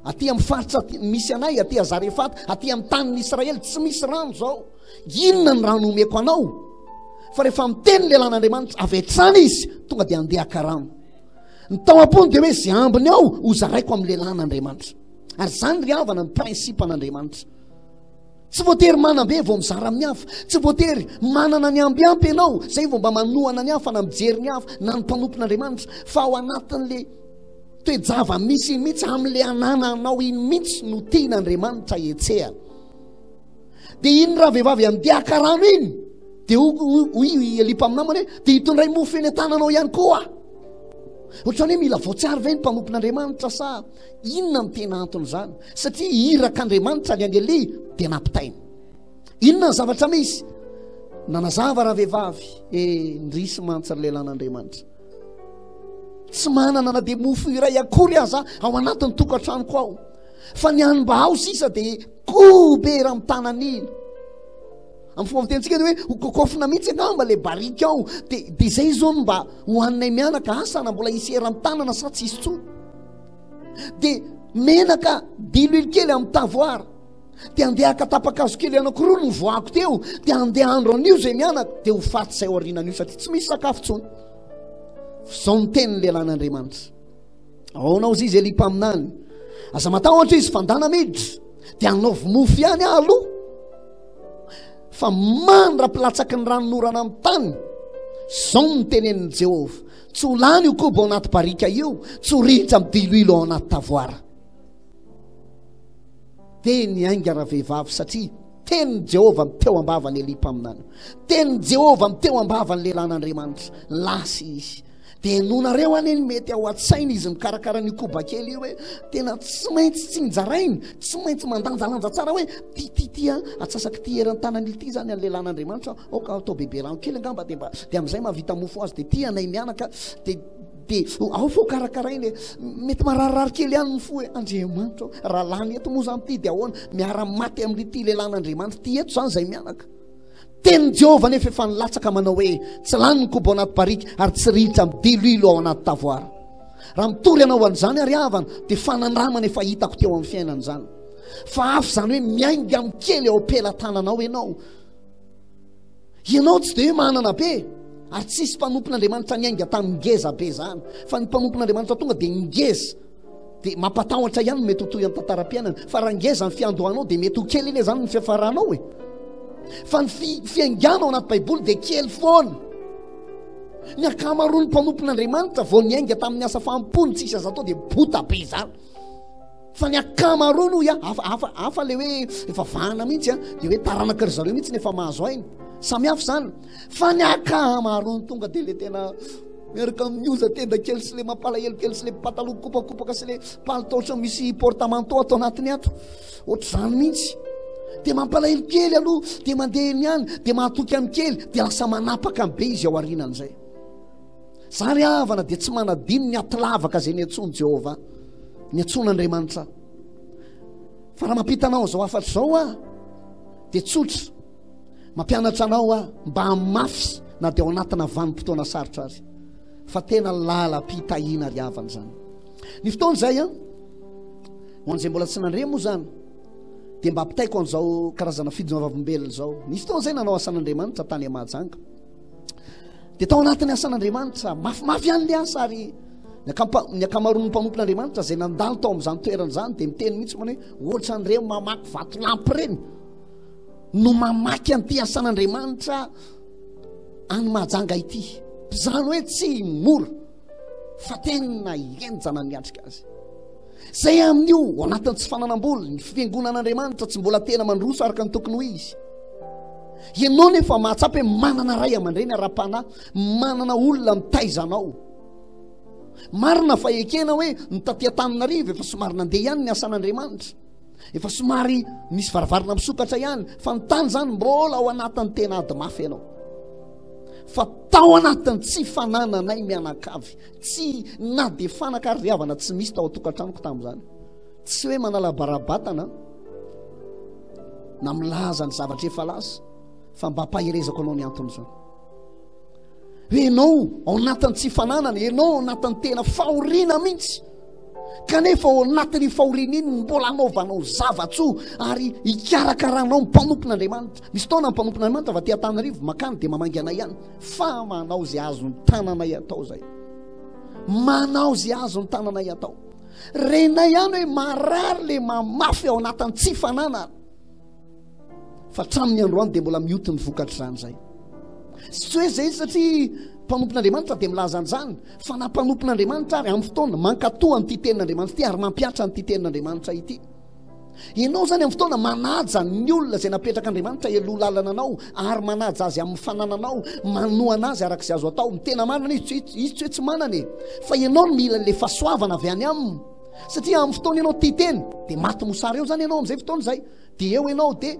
aty amin'ny faritra misy anay, aty Azarefata, aty amin'ny tanin'ny Israely, tsy misy rano izao. Inona ny rano omeko anao? Fa rehefa miteny lehilahin'Andriamanitra, avy hatrany izy tonga dia handeha haka rano. Ny tao am-pony dia hoe izay ambiny ao ho zaraiko amin'ny lehilahin'Andriamanitra. Ary izany ry havana ny principe an'Andriamanitra. Tsy voatery manam-be vao mizara amin'ny hafa. Tsy voatery manana ny ambiampy ianao izay vao mba manohana ny hafa na mijery ny hafa na ny mpanompon'Andriamanitra. Fa ao anatin'le toe-java-misy iny mihitsy, amin'le anananao iny mihitsy no tian'Andriamanitra hetsehana. Dia iny ravehivavy andeha haka rano iny, dia hoy i Elia mpaminany hoe, dia hitondray mofo eny an-tananao ihany koa. Ohatran'ny hoe mila voatsiary ve ny mpanompon'Andriamanitra sa inona no tena anton'izany? Satria irak'Andriamanitra ny an'i Elia dia nampitainy. Inona ny zavatra misy? Nanazava ravehivavy, eh, indrisy mantsy ry lehilahin'Andriamanitra. Tsy manana na dia mofo iray akory aza ao anatin'ny tokantranoko ao. Fa ny any mba ao sisa dia kobe raha mitanan'ila. Amin'ny fomba fitentsika dia hoe ho kokofina mihitsy angamba ilay barika ao. Dia dia izay izao no mba hohaninay mianaka, asa na mbola hisy eran'ny tanana sa tsy hisy intsony. Dia menaka diloilo kely amin'ny tavoara. Dia andeha haka tapa-kazo kely anankiroa no voahako teo, dia andeha handro an'io izay mianaka, dia ho faty izay aorianan'io satria tsy misy sakafo intsony. Izao ny tenin'ny lehilahin'Andriamanitra. Ahoana hozy izy Elia mpaminany? Aza matahotra izy fandana miditra, dia anaovy mofo ihany aho aloha. Fa mandra-pilatsaky ny ranonorana amin'ny tany, izao no tenenin'i Jehovah, tsy ho lany io koba ao anaty barika io, tsy ho rihitra amin'ny diloilo ao anaty tavoara. Dia niainga ravehivavy satria tenin'i Jehovah teo am-bavan'i Elia mpaminany. Tenin'i Jehovah teo am-bavan'ny lehilahin'Andriamanitra. Lasa izy. Dia henoinareo anie ny mety ao an-tsaina izy mikarakara an'io koba kely io hoe tena tsy maintsy tsinjarainy, tsy maintsy mandanjalanja tsara hoe ty ty ty a, atsasak'ity ty eran-tanana ity zany an'ny lehilahin'Andriamanitra, aoka atao bebe rano kely angamba dia mba dia amin'izay mahavita mofo azy dia ty anay mianaka dia dia ao fo karakaraina e, mety mararirary kely ihany ny fo hoe Andriamanitra raha lany eto moa zany ty dia ahoana, miara-maty amin'ity lehilahin'Andriamanitra ty eto zany izay mianaka. Tenin'i Jehovah anefa efa nilatsaka manao hoe, Tsy lany ny koba ao anaty barika ary tsy rihitra midiloilo ao anaty tavoara. Raha mitory anao an'izany ary havana, dia fanandramana efa hitako teo amin'ny fiainana izany. Fa hafa izany hoe miainga amin'ny kely eo am-pelatananao ianao. Ianao tsy dia hoe manana be, ary tsisy mpanompon'Andriamanitra niainga tamin'ny ngeza be izany. Fa ny mpanompon'Andriamanitra tonga dia ngeza. Dia mampatahotra ihany ny mety ho toy amin'ny tantaram-piainana. Fa raha ngeza ny fiandohanao dia mety ho kely anie izany ny fiafaranao e. Fa ny fiaingàna ao anaty Baiboly dia kely foana. Ny ankamaroan'ny mpanompon'Andriamanitra vao niainga tamin'ny asa fanompoany tsisy azo atao dia bota be izany. Fa ny ankamaroany hoy aho, hafa, hafa, hafa le hoe efa vahana mihitsy a, dia hoe taranaka ry zareo mihitsy ny efa mahazo aina. Samy hafa izany. Fa ny ankamaroany tonga dia le tena Miaraka amin'ny oza tenda kely sy le mampalahelo kely sy le pataloha mikopakopaka sy le palitao ohatran'ny misy porte-manteau ato anatiny ato. Ohatr'izany mihitsy. Dia mampalahelo kely aloha, dia mandeha eny ihany, dia mahatoky amin'ny kely, dia lasa manapaka amin'ny be izy ao aorianan'izay. Za ry havana dia tsy manadino ny atilavaka izay niantsoan'i Jehovah, niantsoan'Andriamanitra. Fa raha mampita anao izao hafatra izao aho, dia tsotra. Mampianatra anao aho mba hamafy na dia ao anatina vanim-potoana sarotra ary. Fa tena lalam-pitahiana ry havana izany. Ny fotoana izay an, ho an'izay mbola tsy nandre moa izany, dia mba ampitaiko an'izao karazana fijoroana vavolombelona izao. Nisy fotoana izay nanao asan'Andriamanitra tany Mahajanga. Dia tao anatin'ny asan'Andriamanitra, mafimafy ihany ilay asa ary ny ankamaroan'ny mpanompon'Andriamanitra izay nandalo tao amin'izany toerana izany dia miteny mihitsy manao hoe ohatran'ireo mamaky vatolampy ireny. no mamaky an'ity asan'Andriamanitra any Mahajanga ity. Izany hoe tsy mora fa tena henjana ny miatrika azy. Izay amin'io, ao anatin'ny tsy fananam-bola, ny fiangonan'Andriamanitra tsy mbola tena mandroso araka ny tokony ho izy. Ianao nefa mahatsapa hoe manana ray aman-dreny ara-panahy, manana olona mitaiza anao. Marina fa ekena hoe ny taty Antananarivo efa somary nandeha ihany ny asan'Andriamanitra. Efa somary misy varavarana misokatra ihany fa ny tany izany mbola ao anatin'ny tena ady mafy ianao. Fa tao anatin'ny tsy fanananay mianakavy, tsy na dia fanaka ary ry havana tsy misy tao an-tokantranoko tamin'izany. Tsy hoe manala barabatana. na milaza ny zavatra efa lasa fa mba ampaherezako anao ny anton'izany. Hoe ianao ao anatin'ny tsy fananana, ianao ao anatin'ny tena fahoriana mihitsy. Kanefa ao anatin'ny fahoriana iny mbola anaovanao zava-tsoa ary hikarakaranao ny mpanompon'Andriamanitra. Misy taona ny mpanompon'Andriamanitra avy aty Antananarivo makany dia mamangy anay ihany fa manao izay azon'ny tananay atao izay. Manao izay azon'ny tananay atao. Renay ihany hoe marary le mamafy ao anatin'ny tsy fananana. Fa hatramin'ny androany dia mbola mioty ny vokatr'izany izay. Tsy hoe izay satria mpanompon'Andriamanitra dia milaza an'izany, fa na mpanompon'Andriamanitra ary amin'ny fotoana mankatoa an'ity tenin'Andriamanitra ity ary mampihatra an'ity tenin'Andriamanitra ity. Ianao izany amin'ny fotoana manaja ny olona izay napetrak'Andriamanitra eloha lalana anao ary manaja azy amin'ny fanananao, manohana azy araka izay azo atao. Ny tena marina izy izy tsy hoe tsy manana e, fa ianao no mila ilay fahasoavana avy any aminy. Satria amin'ny fotoana ianao tia tena dia maty mosary eo izany ianao amin'izay fotoana izay. Dia eo ianao dia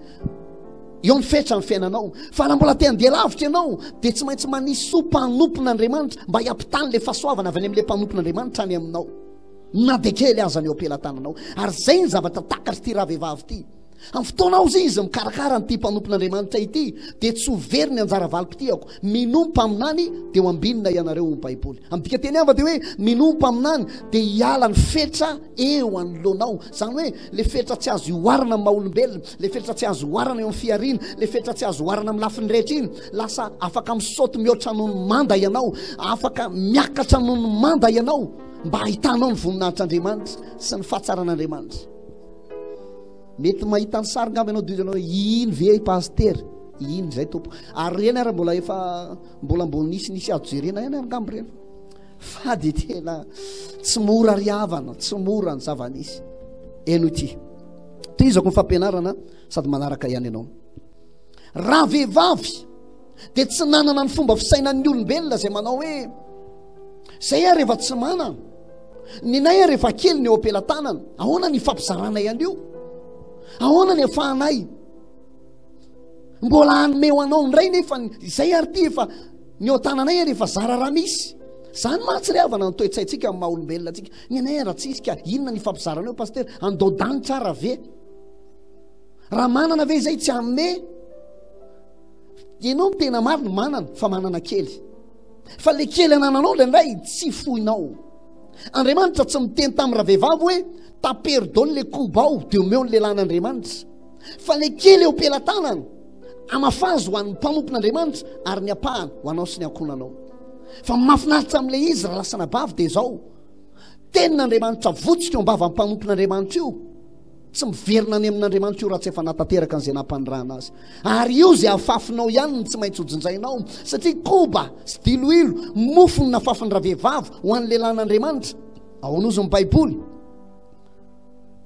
eo ny fetra ny fiainanao. Fa raha mbola te handeha lavitra ianao dia tsy maintsy manisy soa mpanompon'Andriamanitra mba hiampitany ilay fahasoavana avy any amin'ilay mpanompon'Andriamanitra any aminao. Na dia kely aza ny eo am-pelatananao. Ary izay ny zavatra takatr'ity ravehivavy ity. Amin'ny fotoana ao izy mikarakara an'ity mpanompon'Andriamanitra ity dia tsy ho very ny anjara valim-pitiako. Minoa mpaminany dia ho ambinina ianareo hoy ny Baiboly. Amin'ny dikanteny hafa dia hoe minoa mpaminany dia hiala ny fetra eo anoloanao. Izany hoe le fetra tsy azo ihoarana amin'ny maha olombelona, le fetra tsy azo ihoarana eo amin'ny fihariana, le fetra tsy azo ihoarana amin'ny lafiny rehetra iny. Lasa afaka misaoty mihoatra noho ny manda ianao, afaka miakatra noho ny manda ianao mba hahitanao ny voninahitr'Andriamanitra sy ny fahatsaran'Andriamanitra. Mety mahita ny sary ngamba ianao dia ianao hoe iny ve i pasitera? Iny izay tompo. Ary ireny ary mbola efa mbola mbo nisy nisy azo jerena ihany ary ngamba ireny. Fa dia tena tsy mora ry havana, tsy mora ny zava-nisy. Eno ity. Tohizako ny fampianarana sady manaraka ihany ianao. Raha vehivavy dia tsy nanana ny fomba fisainan'ny olombelona izay manao hoe zay ary efa tsy manana. Ny nay ary efa kely ny eo am-pelatanana. Ahoana ny fampizaranay an'io? Ahoana ny afahanay? Mbola hanome ho anao indray nefa izay ary ity efa ny eo an-tananay ary efa zara raha misy. Zany mantsy ry havana ny toe-tsaintsika amin'ny maha olombelona antsika. Ny anay ary tsy isika. Inona ny fampizarana eo pasitera? Andao danitra ara ve? Raha manana ve izay tsy hanome? Ianao no tena marina manana fa manana kely. Fa le kely anananao indraindray tsy foinao. Andriamanitra tsy miteny tamin'ny ravehivavy hoe tapero daholo le koba ao dia omeo ny lehilahin'Andriamanitra. Fa le kely eo am-pelatanana, amafazo ho an'ny mpanompon'Andriamanitra ary ny ampahany ho anao sy ny ankohonanao. Fa mahafinaritra amin'ilay izy raha lasa anabavy dia izao, tenin'Andriamanitra votsika eo am-bavan'ny mpanompon'Andriamanitra io, tsy miverina any amin'Andriamanitra io raha tsy efa natanteraka an'izay nampanirahana azy. Ary io izay afafinao ihany no tsy maintsy hojinjainao, satria koba sy diloilo, mofo no nafafin'ny ravehivavy ho an'ny lehilahin'Andriamanitra. Ahoana ozy ny Baiboly?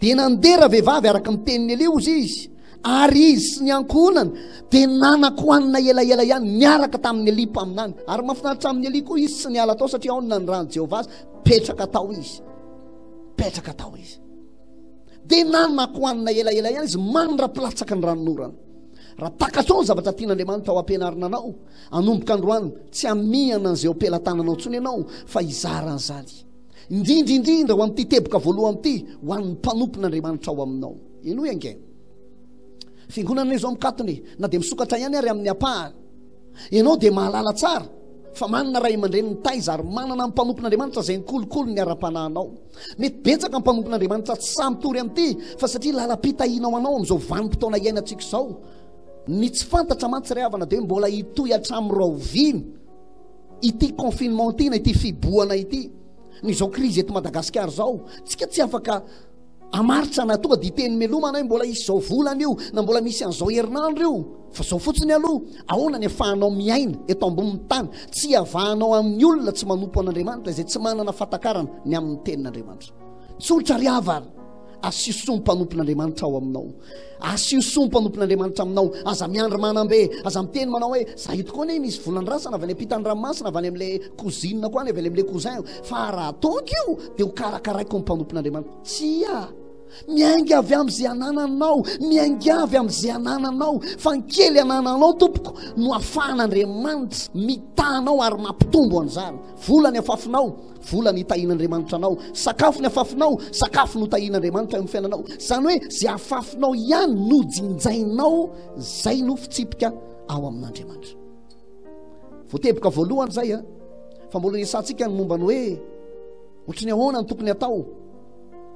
Dia nandeha ravehivavy araka ny tenin'i Elia ozy izy, ary izy sy ny ankohonany dia nanan-kohanina elaela ihany niaraka tamin'i Elia mpaminany. Ary mahafinaritra amin'i Elia koa izy tsy niala tao satria ao no nanirahan'i Jehovah azy, petraka tao izy. Petraka tao izy. Dia nanan-kohanina elaela ihany izy mandra-pilatsaka ny ranonorana. Raha takatrao ny zavatra tian'Andriamanitra ho ampianarina anao, hanomboka androany, tsy hamihana an'izay eo am-pelatananao intsony ianao fa hizara an'izany. Indrindra indrindra ho amin'ity teboka voalohany ity, ho an'ny mpanompon'Andriamanitra ao aminao. Henoy ange. Fiangonana izao mikatona e, na dia misokatra ihany ary amin'ny ampahany. Ianao dia mahalala tsara fa manana ray aman-dreny nitaiza ary manana ny mpanompon'Andriamanitra izay nikolokolo ny ara-panahinao. Mety betsaka ny mpanompon'Andriamanitra tsy sahy mitory amin'ity fa satria lalam-pitahiana ho anao amin'izao vanim-potoana iainantsika izao. Ny tsy fantatra mantsy ry havana dia hoe mbola hitohy hatramin'ny rahoviana. Ity confinement ity na ity fihibohana ity, ny izao crise eto Madagasikara izao, tsika tsy afaka hamaritra na tonga dia hiteny meloma na hoe mbola hisy izao volana io na mbola misy an'izao herinandro io, fa izao fotsiny aloha, ahoana ny afahanao miaina eto ambonin'ny tany, tsy hiavahanao amin'ny olona tsy manompo an'Andriamanitra izay tsy manana fahatakarana ny amin'ny tenin'Andriamanitra. Tsotra ry havana. Asio soa ny mpanompon'Andriamanitra ao aminao. Asio soa ny mpanompon'Andriamanitra aminao. Aza miandry manam-be. Aza miteny manao hoe, za ito koa anie misy volan-drasana avy any ampitan'ny ranomasina, avy any amin'ilay cousine-ko any, avy any amin'ilay cousin-ko. Fa raha tonga io, dia ho karakaraiko ny mpanompon'Andriamanitra. Tsia! Miainga avy amin'izay anananao, miainga avy amin'izay anananao, fa ny kely anananao tompoko no afahan'Andriamanitra mitaha anao ary mampitombo an'izany. Vola ny afafinao, vola ny hitahian'Andriamanitra anao. Sakafo ny afafinao, sakafo no tahian'Andriamanitra eo amin'ny fiainanao. Izany hoe izay afafinao ihany no jinjainao, izay no fitsipika ao amin'Andriamanitra. Voateboka voalohany izay a, fa mbola resahantsika ny momba ny hoe ohatry ny ahoana ny tokony atao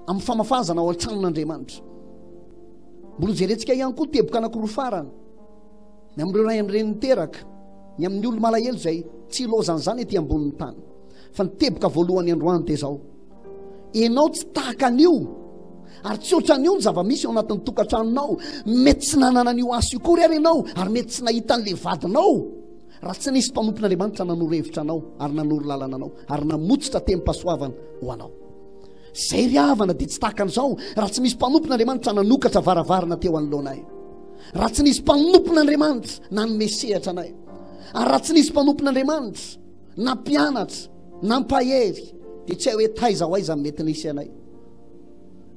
amin'ny famafazana ao an-tranon'Andriamanitra. Mbola jerentsika ihany koa teboka anankiroa farany, ny amin'ireo ray aman-dreny niteraka, ny amin'ny olo-malahelo izay tsy ilaozan'izany ety ambonin'ny tany. Fa ny teboka voalohany androany dia izao, ianao tsy tahaka an'io ary tsy ohatran'io ny zava-misy ao anatin'ny tokantranonao. Mety tsy nanana an'io asa io kory ary ianao, ary mety tsy nahita an'ilay vadinao raha tsy nisy mpanompon'Andriamanitra nanoro hevitra anao ary nanoro lalana anao ary namotsitra tenim-pahasoavana ho anao. Zay ry havana dia tsy tahaka an'izao raha tsy misy mpanompon'Andriamanitra nanokatra varavarana teo anoloanay. Raha tsy nisy mpanompon'Andriamanitra nanome sehatra anay. Ary raha tsy nisy mpanompon'Andriamanitra nampianatra, nampahery, dia tsy hay hoe taiza ho aiza mety nisy anay.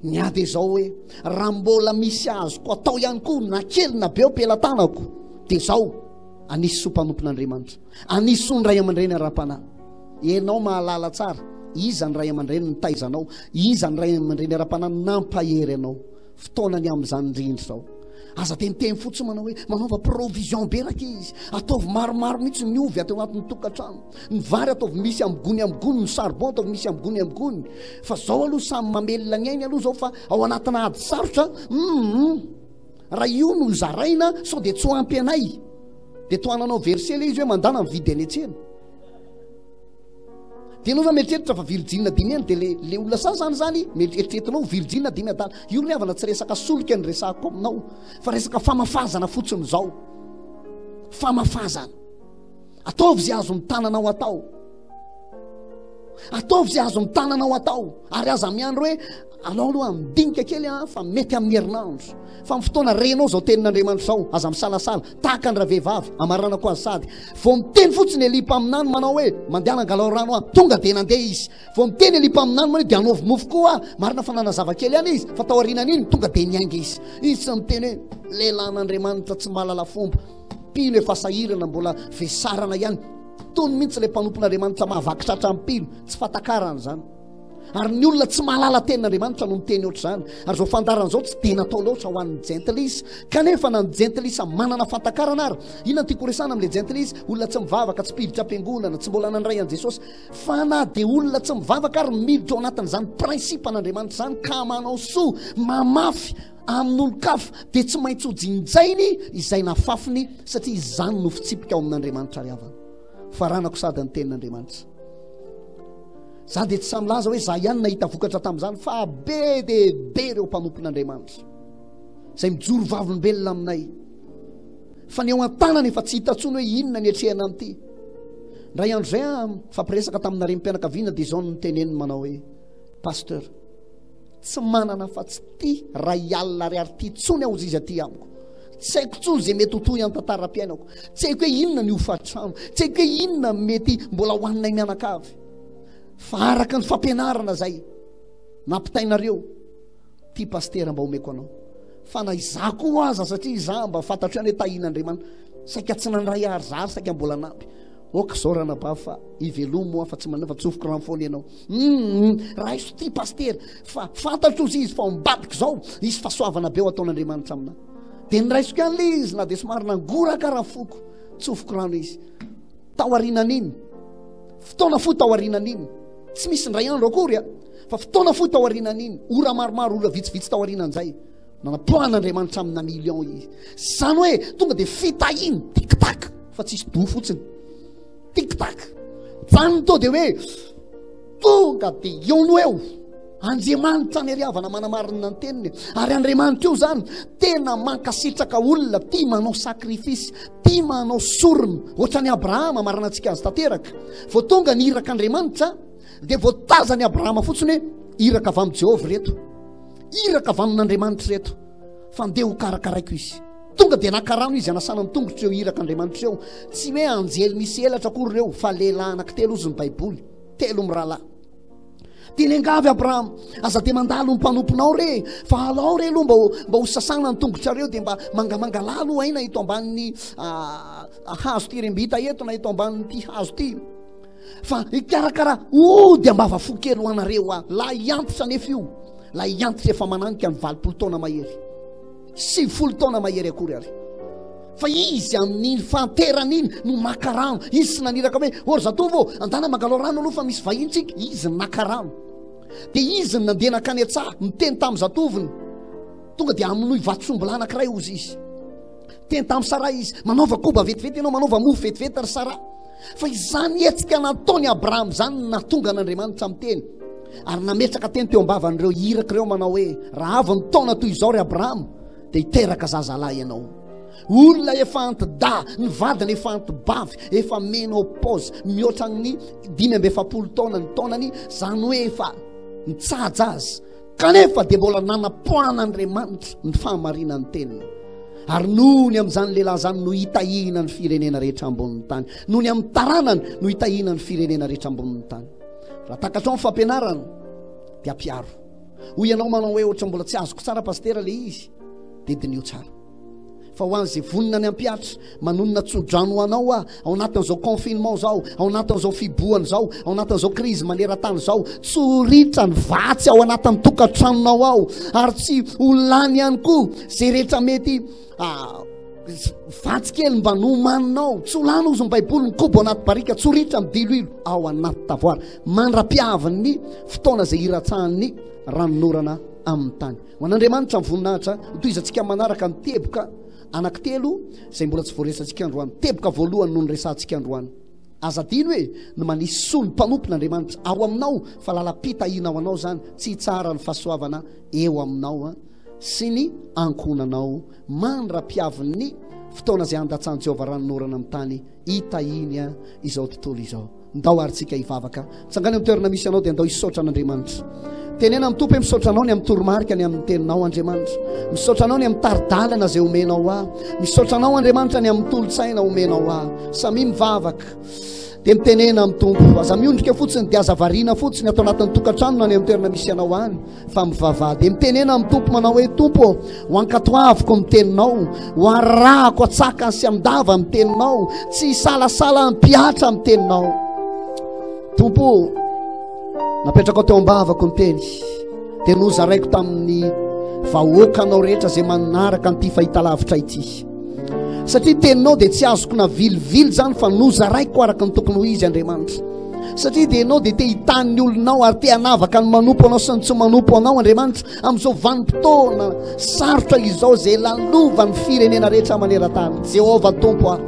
Ny ady izao hoe raha mbola misy azoko atao ihany koa na kely na be eo am-pelatanako dia izao anisy soa mpanompon'Andriamanitra. Anisy soa ny ray aman-dreny ara-panahy. Ianao mahalala tsara iza ny ray aman-dreny nitaiza anao, iza ny ray aman-dreny ara-panahy nampahery anao. Fotoana ny amin'izany indrindra izao. Aza teniteny fotsiny manao hoe manaova provision be rankizy, ataovy maromaro mihitsy ny ovy ato anatin'ny tokantrano, ny vary ataovy misy amin'ny gony amin'ny gony, ny charbon ataovy misy amin'ny gony amin'ny gony. Fa zao aloha samy mamelona ny ainy aloha zao fa ao anatina ady sarotra, hum, raha io no zaraina sao dia tsy ho ampy anay. Dia tohananao verset ilay izy hoe mandana mividy any an-tsena. Dia ianao zany mieritreritra fa virjina dimy any dia le le olona sasany zany eritreretinao virjina dimy adala. Io ry havana tsy resaka solika ny resahako aminao fa resaka famafazana fotsiny izao. Famafazana. Ataovy izay azon'ny tananao atao. Ataovy izay azon'ny tananao atao ary aza miandry hoe alao aloha midinika kely aho fa mety amin'ny herinandro. Fa amin'ny fotoana renao izao tenin'Andriamanitra izao, aza misalasala, tahaka ny ravehivavy, amaranako azy sady. Vao miteny fotsiny Elia mpaminany manao hoe, mandehana angalao rano aho, tonga dia nandeha izy. Vao miteny Elia mpaminany manao hoe, dia anaovy mofo koa aho. Marina fa nanazava kely ihany izy, fa tao aorianan'iny, tonga dia niainga izy. Izy tsy miteny hoe, lehilahin'Andriamanitra tsy mahalala fomba, mpino efa sahirana mbola vesarana ihany. Tony mihitsy ilay mpanompon'Andriamanitra mahavaky tratra ny mpino, tsy fatakarana izany. Ary ny olona tsy mahalala tenin'Andriamanitra no miteny ohatr'izany. Ary izao fandaharana izao tsy dia natao loatra ho an'ny jentilisa. Kanefa na ny jentilisa manana fahatakarana ary, inona no tiako horesahana amin'ilay jentilisa? Olona tsy mivavaka, tsy mpiditra am-piangonana, tsy mbola nandray an'i Jesosy. Fa na dia olona tsy mivavaka ary miditra ao anatin'izany principe an'Andriamanitra izany ka manao soa, mamafy amin'olon-kafa, dia tsy maintsy ho jinjainy izay nafafiny satria izany no fitsipika ao amin'Andriamanitra ry havana. Faranako sady ny tenin'Andriamanitra. Za dia tsy sahy milaza hoe za ihany nahita vokatra tamin'izany fa be dia be ireo mpanompon'Andriamanitra izay mijoro vavolombelona aminay fa ny eo an-tanana efa tsy hita intsony hoe inona ny atrehana an'ity. Indray andro izay aho mifampiresaka tamina renim-pianakaviana dia izao no niteneniny manao hoe Pasteur, tsy manana fa tsy tia ray alina ariary ity intsony aho izy aty amiko. Tsy haiko intsony izay mety ho toy ny tantaram-piainako. Tsy haiko hoe inona ny hofantrano. Tsy haiko hoe inona mety mbola hohaninay mianakavy. Fa araka ny fampianarana izay nampitainareo, ity pasitera mba omeko anao. Fa na izaho koa aza satria izaho mba fantatro ihany hoe tahian'Andriamanitra. Saika tsy nandray ary izaho ary saika mbola nampy. Ok zao ranabavy fa ivelomy moa fa tsy manao fa tsofiko rano foana ianao. Hum raiso ty pasitera fa fantatro ozy izy fa ao ambadika zao hisy fahasoavana be ho ataon'Andriamanitra amina. Dia niraisiko ihany le izy na dia somary nangoraka raha foko tsofiko rano izy. Tao aorianan'iny, fotoana fohy tao aorianan'iny, tsy misy indray andro akory a, fa fotoana fohy tao aorianan'iny, ora maromaro, ora vitsivitsy tao aorianan'izay, nanapoahan'Andriamanitra amina million izy. Izany hoe tonga dia fitahiany, tic tac, fa tsisy do fotsiny. Tic tac. Zany to dia hoe tonga dia eo no eo. Andriamanitra ny ariavana manamarina ny teniny. Ary Andriamanitra io zany tena mankasitraka olona tia manao sacrifice, tia manao sorona. Ohatran'i Abrahama maranantsika azy tanteraka. Vao tonga ny irak'Andriamanitra dia vao tazan'i Abrahama fotsiny hoe iraka avy amin'i Jehovah ireto. Iraka avy amin'Andriamanitra ireto. Fa ndeha ho karakaraiko izy. Tonga dia naka rano izy hanasana ny tongotr'ireo irak'Andriamanitra ireo. Tsy hoe anjely misy elatra akory ireo fa lehilahy anankitelo hozy ny Baiboly. Telo mirahalahy. Dia niangavy Abrahama, aza dia mandalo ny mpanomponao re, fa alao re aloha mba ho, mba ho sasana ny tongotrareo, dia mba mangamanga aloha aina eto ambanin'ny hazo terembita eto na eto ambanin'ity hazo ity. Fa hikarakara ody ambava fo kely ho anareo aho. Lahy antitra anefa io, lahy antitra efa mananika ny 80 taona mahery. 90 taona mahery akory ary. Fa izy amin'iny fahanterana iny no maka rano. Izy tsy naniraka hoe, ô ry zatovo ô, andana mangalao rano aloha fa misy vahiny tsika. Izy no naka rano. Dia izy no nandeha nankany an-tsaha, niteny tamin'ny zatovony. Tonga dia hamonoy vatosombilahy anankiray hozy izy. Niteny tamin'i Saraha izy, manaova koba vetivety ianao, manaova mofo vetivety ry Saraha. Fa izany hetsika nataon'i Abrahama izany no nahatonga an'Andriamanitra miteny. Ary nametraka teny teo am-bavan'ireo iraka ireo manao hoe, raha avy ny taona toy izao ry Abrahama, dia hiteraka zazalahy ianao. Olona efa anti-dahy, ny vadiny efa anti-bavy, efa ménopause, mihoatra ny 45 taona ny taonany, izany hoe efa nitsaja azy. Kanefa dia mbola nanapoahan'Andriamanitra ny fahamarinan'ny teniny. Ary noho ny amin'izany lehilahy izany no hitahiana ny firenena rehetra ambonin'ny tany. Noho ny amin'ny taranany no hitahiana ny firenena rehetra ambonin'ny tany. Raha takatrao ny fampianarana, dia ampiaro. Hoy ianao manao hoe ohatra mbola tsy azoko tsara pasitera le izy, dia diniho tsara. Fa ho an'izay vonona ny hampihatra, manonona tso-drano ho anao aho, ao anatin'izao confinement izao, ao anatin'izao fihibohana izao, ao anatin'izao crise maneran-tany izao, tsy ho ritra ny vatsy ao anatin'ny tokantranonao ao, ary tsy ho lany ihany koa izay rehetra mety vatsy kely mba nomaninao. Tsy ho lany hozy ny Baiboly, ny kobo anaty barika, tsy ho ritra ny diloilo ao anaty tavoara, mandra-piavin'ny fotoana izay hiratsahan'ny ranonorana amin'ny tany. Ho an'Andriamanitra ny voninahitra. Hotohizantsika manaraka ny teboka anankitelo izay mbola tsy voaresantsika androany. Teboka voalohany no niresahantsika androany. Aza adino e, ny manisy soa ny mpanompon'Andriamanitra ao aminao fa lalam-pitahiana ho anao izany, tsy hitsahara ny fahasoavana eo aminao sy ny ankohonanao mandra-piavin'ny fotoana izay handatsahan'i Jehovah ranonorana amin'ny tany hitahiany izao tontolo izao. Ndao ary tsika hivavaka. Mitsangana eo amin'ny toerana misy anao dia ndao hisaotra an'Andriamanitra. Tenena amin'ny Tompo hoe misaotra anao ny amin'ny toromarika ny amin'ny teninao Andriamanitra. Misaotra anao ny amin'ny tari-dalana izay omenao ahy. Misaotra anao Andriamanitra ny amin'ny tolo-tsaina omenao ahy. Samia mivavaka. Dia mitenena amin'ny Tompo. Aza miondrika fotsiny dia aza variana fotsiny ato anatin'ny tokantrano na any amin'ny toerana misy anao any. Fa mivavaha dia mitenena amin'ny Tompo manao hoe, Tompo ô, ho ankatoaviko ny teninao, ho arahako an-tsakany sy an-dava ny teninao, tsy hisalasala hampihatra ny teninao. Tompo ô, napetrakao teo am-bavako ny teny, dia nozaraiko tamin'ny vahoakanao rehetra izay manaraka an'ity fahitalavitra ity. Satria teninao dia tsy azoko navilivily izany fa nozaraiko araka ny tokony ho izy Andriamanitra. Satria dia ianao dia te hitany ny olonao ary te hanavaka ny manompo anao sy ny tsy manompo anao Andriamanitra amin'izao vanim-potoana sarotra izao izay lalovan'ny firenena rehetra maneran-tany. Jehovah Tompo aho.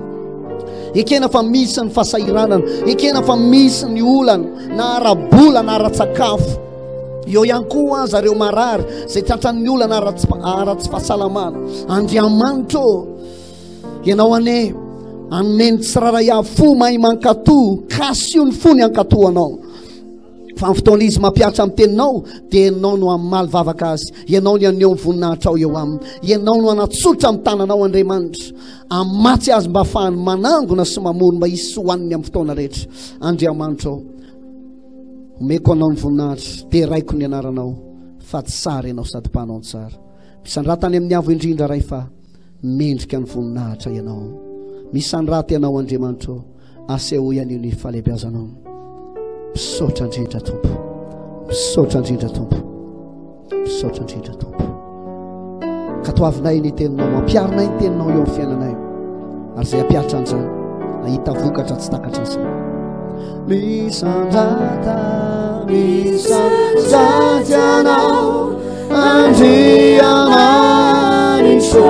Ekena fa misy ny fahasahiranana, ekena fa misy ny olana na ara-bola na ara-tsakafo. Eo ihany koa aza ireo marary izay tratran'ny olana ara-tsy fahasalamana. Andriamanitra ô, ianao anie hanome ny tsirairay avy fo mahay mankatò, kasio ny fony hankatò anao. Fa amin'ny fotoana izy mampihatra amin'ny teninao, dia ianao no hamaly vavaka azy, ianao ny haneho ny voninahitrao eo aminy, ianao no hanatsotra amin'ny tananao Andriamanitra, hamatsy azy mba hahafahany manangona sy mamory mba hisy hohaniny amin'ny fotoana rehetra. Andriamanitra ô, Omeko anao ny voninahitra, deraiko ny anaranao, fa tsara ianao sady mpanao ny tsara. Misandrata any amin'ny avo indrindra Ray fa mendrika ny voninahitra ianao. Misandrata ianao Andriamanitra ô, asehoy anio ny fahalehibiazanao. Misaotra indrindra Tompo. Misaotra indrindra Tompo. Misaotra indrindra Tompo. Katoavinay ny teninao, ampiharinay ny teninao eo amin'ny fiainanay. Ary izay hampiharitra an'izany, hahita vokatra tsy takatra ny saina. Misandrata, misandrata ianao, Andriamanitro.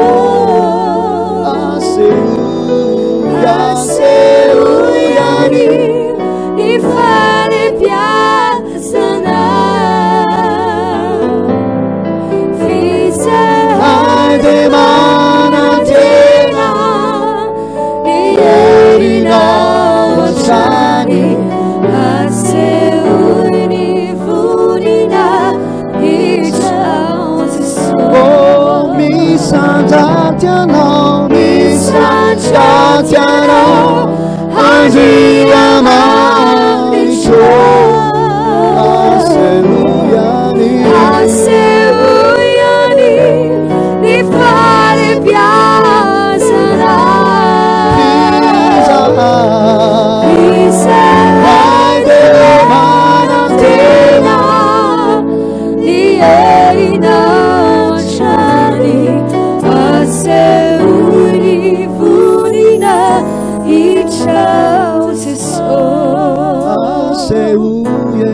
Asehoy, asehoy anio ny fahalehibiazanao. Andriamanitro. Asehoy ihany. Asehoy ihany ny fahalehibiazanao. Izahay. Izahay dia manantena ny herinao hatrany. Asehoy ny voninahitrao, Jesosy. Asehoy e.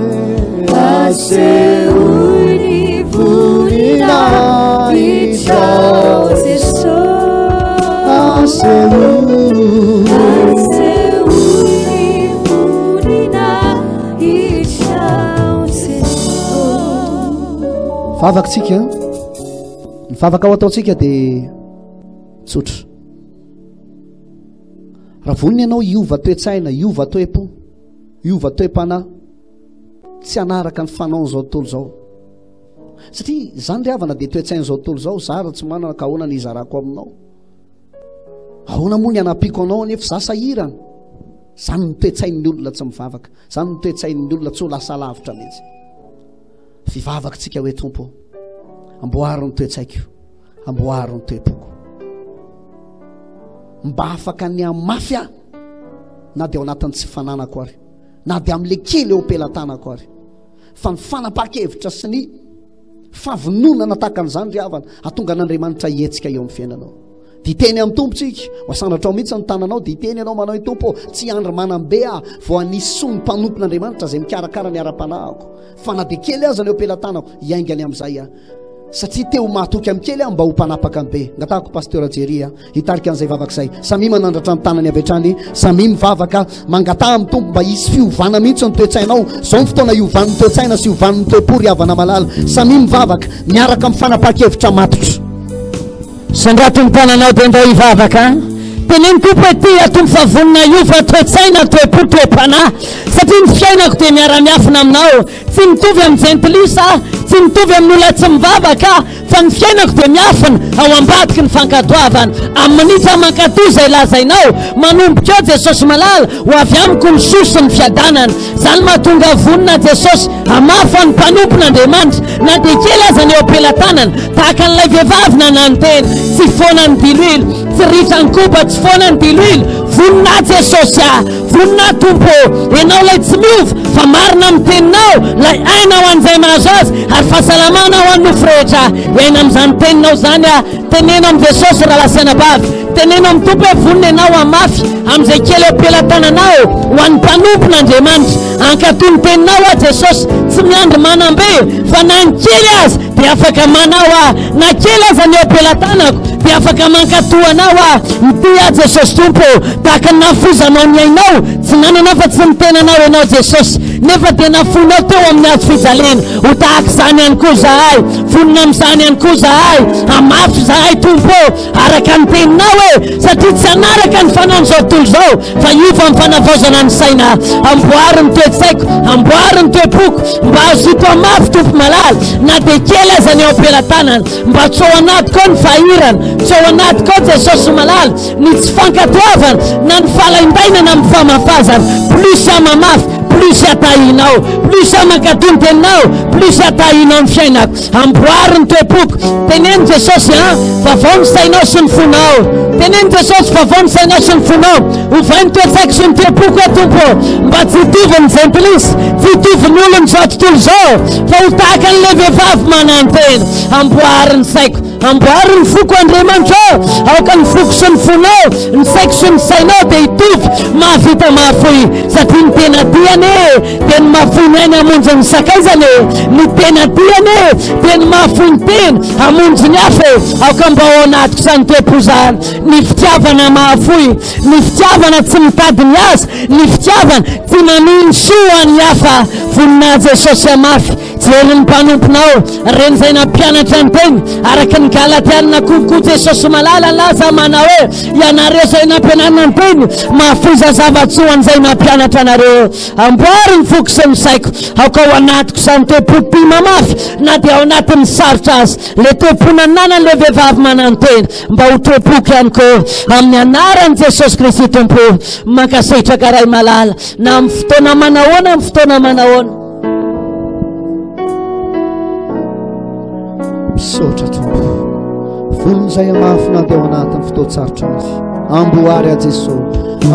Asehoy ny voninahitrao, Jesosy. Asehoy. Asehoy ny voninahitrao, Jesosy. Vavaka tsika. Ny vavaka ao ataontsika dia tsotra. Raha vonona ianao hiova toe-tsaina, hiova toe-po, hiova toe-panahy, tsy hanaraka ny fanaon'izao tontolo izao. Satria izany ry havana dia toe-tsain'izao tontolo izao, za raha tsy manana ka ahoana ny hizarako aminao? Ahoana moa ny hanampiako anao anefa za sahirana? Izany ny toe-tsain'ny olona tsy mivavaka, izany ny toe-tsain'ny olona tsy ho lasa lavitra mihitsy. Fivavaka tsika hoe Tompo, amboaro ny toe-tsaiko, amboaro ny toe-poko. Mba afaka ny hamafy aho na dia ao anatin'ny tsy fananako ary, na dia amin'ilay kely eo am-pelatanako ary. Fa ny fanapahan-kevitra sy ny fahavononana tahaka an'izany ry havana, hahatonga an'Andriamanitra hihetsika eo amin'ny fiainanao. Dia hiteny amin'ny Tompo tsika, ho asandratrao mihitsy ny tananao, dia hiteny ianao manao hoe Tompo ô, tsy hiandry manam-be aho vao hanisy soa ny mpanompon'Andriamanitra izay mikarakara ny ara-panahiko. Fa na dia kely aza ny eo am-pelatanako, hiaingany amin'izay aho. Satria te ho mahatoky amin'ny kely aho mba ho mpanapaka ny be. Angatahako Pasteur Jerry a, hitarika an'izay vavaka izay. Samia manandratra ny tanany avy hatrany, samia mivavaka, mangataha amin'ny Tompo mba hisy fiovana mihitsy ny toe-tsainao. Izao ny fotoana hiovan'ny toe-tsaina sy hiovan'ny toe-po ry havana malala. Samia mivavaka, miaraka amin'ny fanapahan-kevitra matotra. Sandrato ny tananao dia ndao hivavaka an! Teneno Tompo hoe tia Tompo fa vonona hiova toe-tsaina, toe-po, toe-panahy satria ny fiainako dia miara-miafina aminao. Tsy mitovy amin'ny jentilisa aho, tsy mitovy amin'ny olona tsy mivavaka aho, fa ny fiainako dia miafina ao ambadiky ny fankatoavana. Amin'ny minitra mankatò izay lazainao, manomboka eo Jesosy malala, ho avy amiko ny soa sy ny fiadanana. Izany mahatonga vonona Jesosy hamafa ny mpanompon'Andriamanitra, na dia kely aza ny eo am-pelatanana, tahaka an'ilay vehivavy nanano-tena. Tsy foana ny diloilo, tsy ritra ny koba, tsy foana ny diloilo. Vonona Jesosy ah! Vonona Tompo ô! Ianao ilay tsy miova, fa marina amin'ny teninao, ilay aina ho an'izay mahazo azy, ary fahasalamana ho an'ny nofo rehetra. Hiaina amin'izany teninao izany aho. Teneno amin'i Jesosy rahalahy sy anabavy. Teneno amin'ny Tompo hoe vonona ianao hamafy amin'izay kely eo am-pelatananao ho an'ny mpanompon'Andriamanitra. Hankatò ny teninao aho Jesosy, tsy miandry manam-be fa na ny kely aza dia afaka manao aho. Na kely aza ny eo am-pelatanako dia afaka mankatò anao aho. Ity aho Jesosy Tompo ô, tahaka ny nahafoizanao ny ainao, tsy nanana afa-tsy ny tenanao ianao Jesosy, nefa dia nafoinao teo amin'ny hazo fijaliana. Ho tahaka izany ihany koa izahay, vonona amin'izany ihany koa izahay, hamafy izahay Tompo ô, araka ny teninao e, satria tsy hanaraka ny fanaon'izao tontolo izao, fa hiova amin'ny fanavaozana ny saina. Amboary ny toe-tsaiko, amboary ny toe-poko, mba hazoto hamafy Tompo malala, na dia kely aza ny eo am-pelatanana, mba tsy ao anatiko ao ny fahirana, tsy ao anatiko ao Jesosy malala, ny tsy fankatoavana, na ny falaindainana amin'ny famafazana, plus aho mamafy, plus aho tahinao, plus aho mankatò ny teninao, plus aho tahinao ny fiainako. Amboary ny toe-poko. Teneno Jesosy an, vavao ny sainao sy ny fonao. Teneno Jesosy, vavao ny sainao sy ny fonao. Ovay ny toe-tsaiko sy ny toe-poko aho Tompo, mba tsy hitovy ny jentilisa, tsy hitovy ny olon'izao tontolo izao, fa ho tahaka an'ilay vehivavy manantena. Amboary ny saiko, amboary ny foko Andriamanitra ô, aoka ny foko sy ny fonao, ny saiko sy ny sainao dia hitovy, mahavita mahafoy, satria ny tena tia anie dia ny mahafoy ny ainy hamonjy ny sakaizany e, ny tena tia anie dia ny mahafoy ny tena hamonjy ny hafa e, aoka mba ao anatiko izany toe-po izany, ny fitiavana mahafoy, ny fitiavana tsy mitady ny azy, ny fitiavana tsy manohy ny soa ho an'ny hafa, voninahitra Jesosy hamafy. Jery ny mpanomponao, reny izay nampianatra ny teny, araka ny Galatiana kokoa Jesosy malala laza manao hoe, ianareo izay nampianarina ny teny, mahafoiza zava-tsoa an'izay nampianatra anareo. Amboary ny foko sy ny saiko, aoka ao anatiko izany toe-po tia mamafy, na dia ao anatin'ny sarotra aza. Le toe-po nananan'ilay vehivavy manantena, mba ho toe-poko ihany koa, amin'ny anaran'i Jesosy Kristy Tompo. Mankasitraka Ray malala, na amin'ny fotoana manahoana, amin'ny fotoana manahoana. Misaotra Tompo. Vonona izay hamafy na dia ao anatin'ny fotoan-tsarotra azy. Amboary aho Jeso.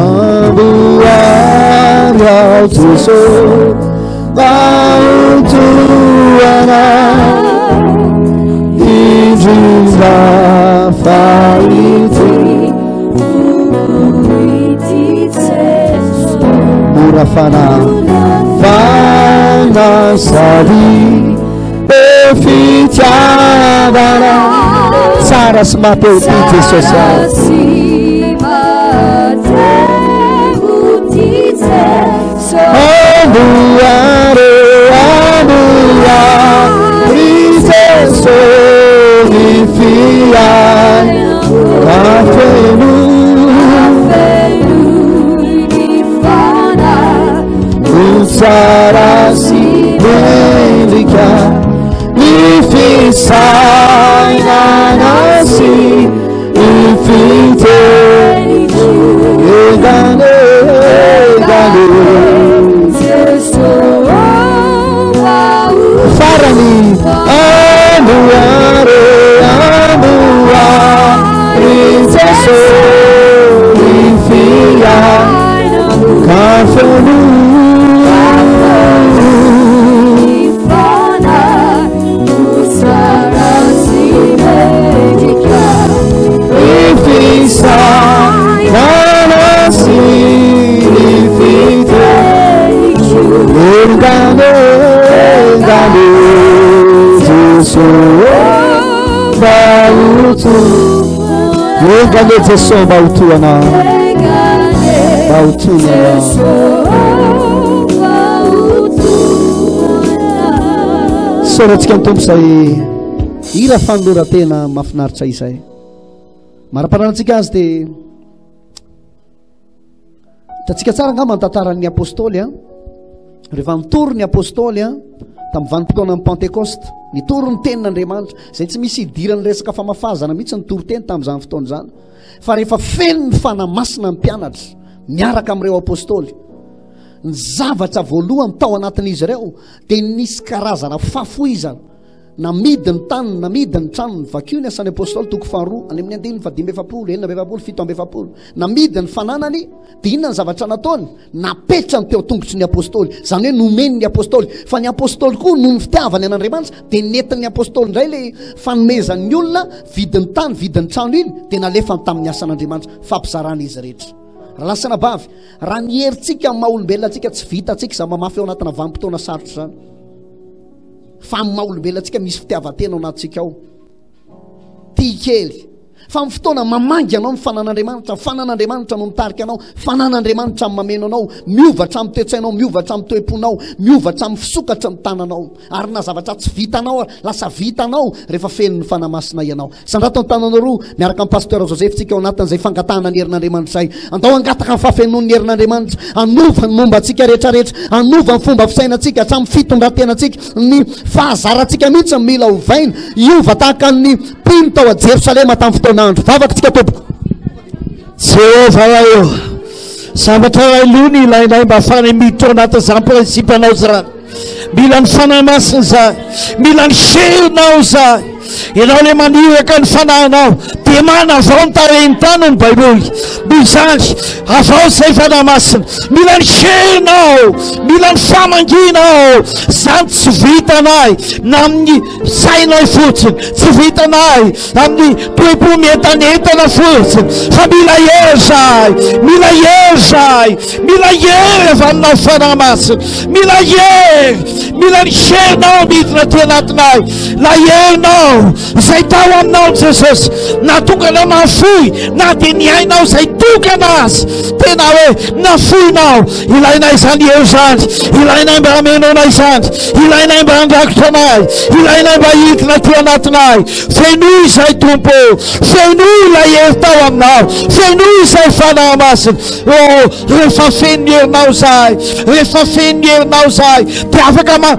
Amboary aho Jeso. Mba ho toa anao. Indrindra fa ity. Mora fanahy. Fanahy sady. Be fitiavana tsara sy maha-te-ho tia Jesosy ahy. Amboary, amboary Jesosy ny fiainako ka feno. Ho tsara sy mendrika ny fisainana sy ny fiteniko. Engane, engane. Farany, amboary, amboary Jesosy ny fiainako ka feno. Enga anie Jesoa mba ho toa anao. Mba ho toa anao. Isaorantsika ny Tompo izay hira fanoloran-tena mahafinaritra izay. Mara-pananantsika azy dia hitantsika tsara angamba ny tantaran'ny apôstôly an. Rehefa nitory ny apôstôly an, tamin'ny vanim-potoanan'ny Pentekosta, nitory ny tenin'Andriamanitra, izay tsy misy idiran'ny resaka famafazana mihitsy ny toriteny tamin'izany fotoana izany. Fa rehefa feno ny Fanahy Masina ny mpianatra miaraka amin'ireo apôstôly, ny zavatra voalohany tao anatin'izy ireo dia nisy karazana fahafoizana. Namidy ny taniny, namidy ny tranony. Vakio ny Asan'ny Apôstôly toko faharoa, any amin'ny andininy fahadimy amby efapolo, 46, 47. Namidy ny fananany, dia inona ny zavatra nataony? Napetrany teo an-tongotry ny Apôstôly. Izany hoe nomeny ny Apôstôly. Fa ny Apôstôly koa, noho ny fitiavany an'Andriamanitra, dia nentin'ny Apôstôly indray ilay fanomezan'ny olona, vidin'ny tany, vidin'ny trano iny, dia nalefany tamin'ny asan'Andriamanitra, fampizarana izy rehetra. Rahalahy sy anabavy, raha ny herintsika amin'ny maha olombelona antsika, tsy vitantsika izany mamafy ao anatina vanim-potoana sarotra izany. Fa amin'ny maha olombelona antsika misy fitiavan-tena ao anatintsika ao. Tia kely. Fa amin'ny fotoana mamangy anao ny fanan'Andriamanitra, fanan'Andriamanitra no mitarika anao, fanan'Andriamanitra no mameno anao, miova hatramin'ny toe-tsainao, miova hatramin'ny toe-ponao, miova hatramin'ny fisokatry ny tananao. Ary na zavatra tsy vitanao ary, lasa vitanao rehefa feno ny Fanahy Masina ianao. Sandrato ny tananao roa, miaraka amin'i Pasteur Joseph tsika ao anatin'izay fangatahana ny herin'Andriamanitra izay. Andao hangataka ny fahafenoan'ny herin'Andriamanitra, hanova ny momba antsika rehetra rehetra, hanova ny fomba fisainantsika, hatramin'ny fitondran-tenantsika, ny fahazarantsika mihitsy no mila ovaina, hiova tahaka ny mpino tao a Jerosalema tamin'ny fotoan'andro. Vavaka tsika tompoko. Jehovah Ray ô, zavatra iray loha ny ilainay mba ahafahana miditra ao anatin'izany principe anao izany. Mila ny Fanahy Masina izahay. Mila ny herinao izahay. Ianao ilay maniraka ny Fanahinao dia manavao ny tarehin'ny tany hoy ny Baiboly. Noho izany, avao izay Fanahy Masina. Mila ny herinao, mila ny famangianao. Izany tsy vitanay na amin'ny sainay fotsiny, tsy vitanay amin'ny toe-po mientanentana fotsiny, fa mila hery izahay, mila hery izahay, mila hery avy aminao Fanahy Masina. Mila hery, mila ny herinao midina aty anatinay. Ilay herinao izay tao aminao Jesosy, nahatonga anao nahafoy na dia ny ainao izay tokana azy. Tena hoe nafoinao. Ilainay izany hery izany. Ilainay mba hamenoana izany. Ilainay mba handrakotra anay. Ilainay mba hidina aty anatinay. Fenoy izay Tompo. Fenoy ilay hery tao aminao. Fenoy izay Fanahy Masina. Oh, rehefa feno ny herinao izahay, rehefa feno ny herinao izahay, dia afaka ma.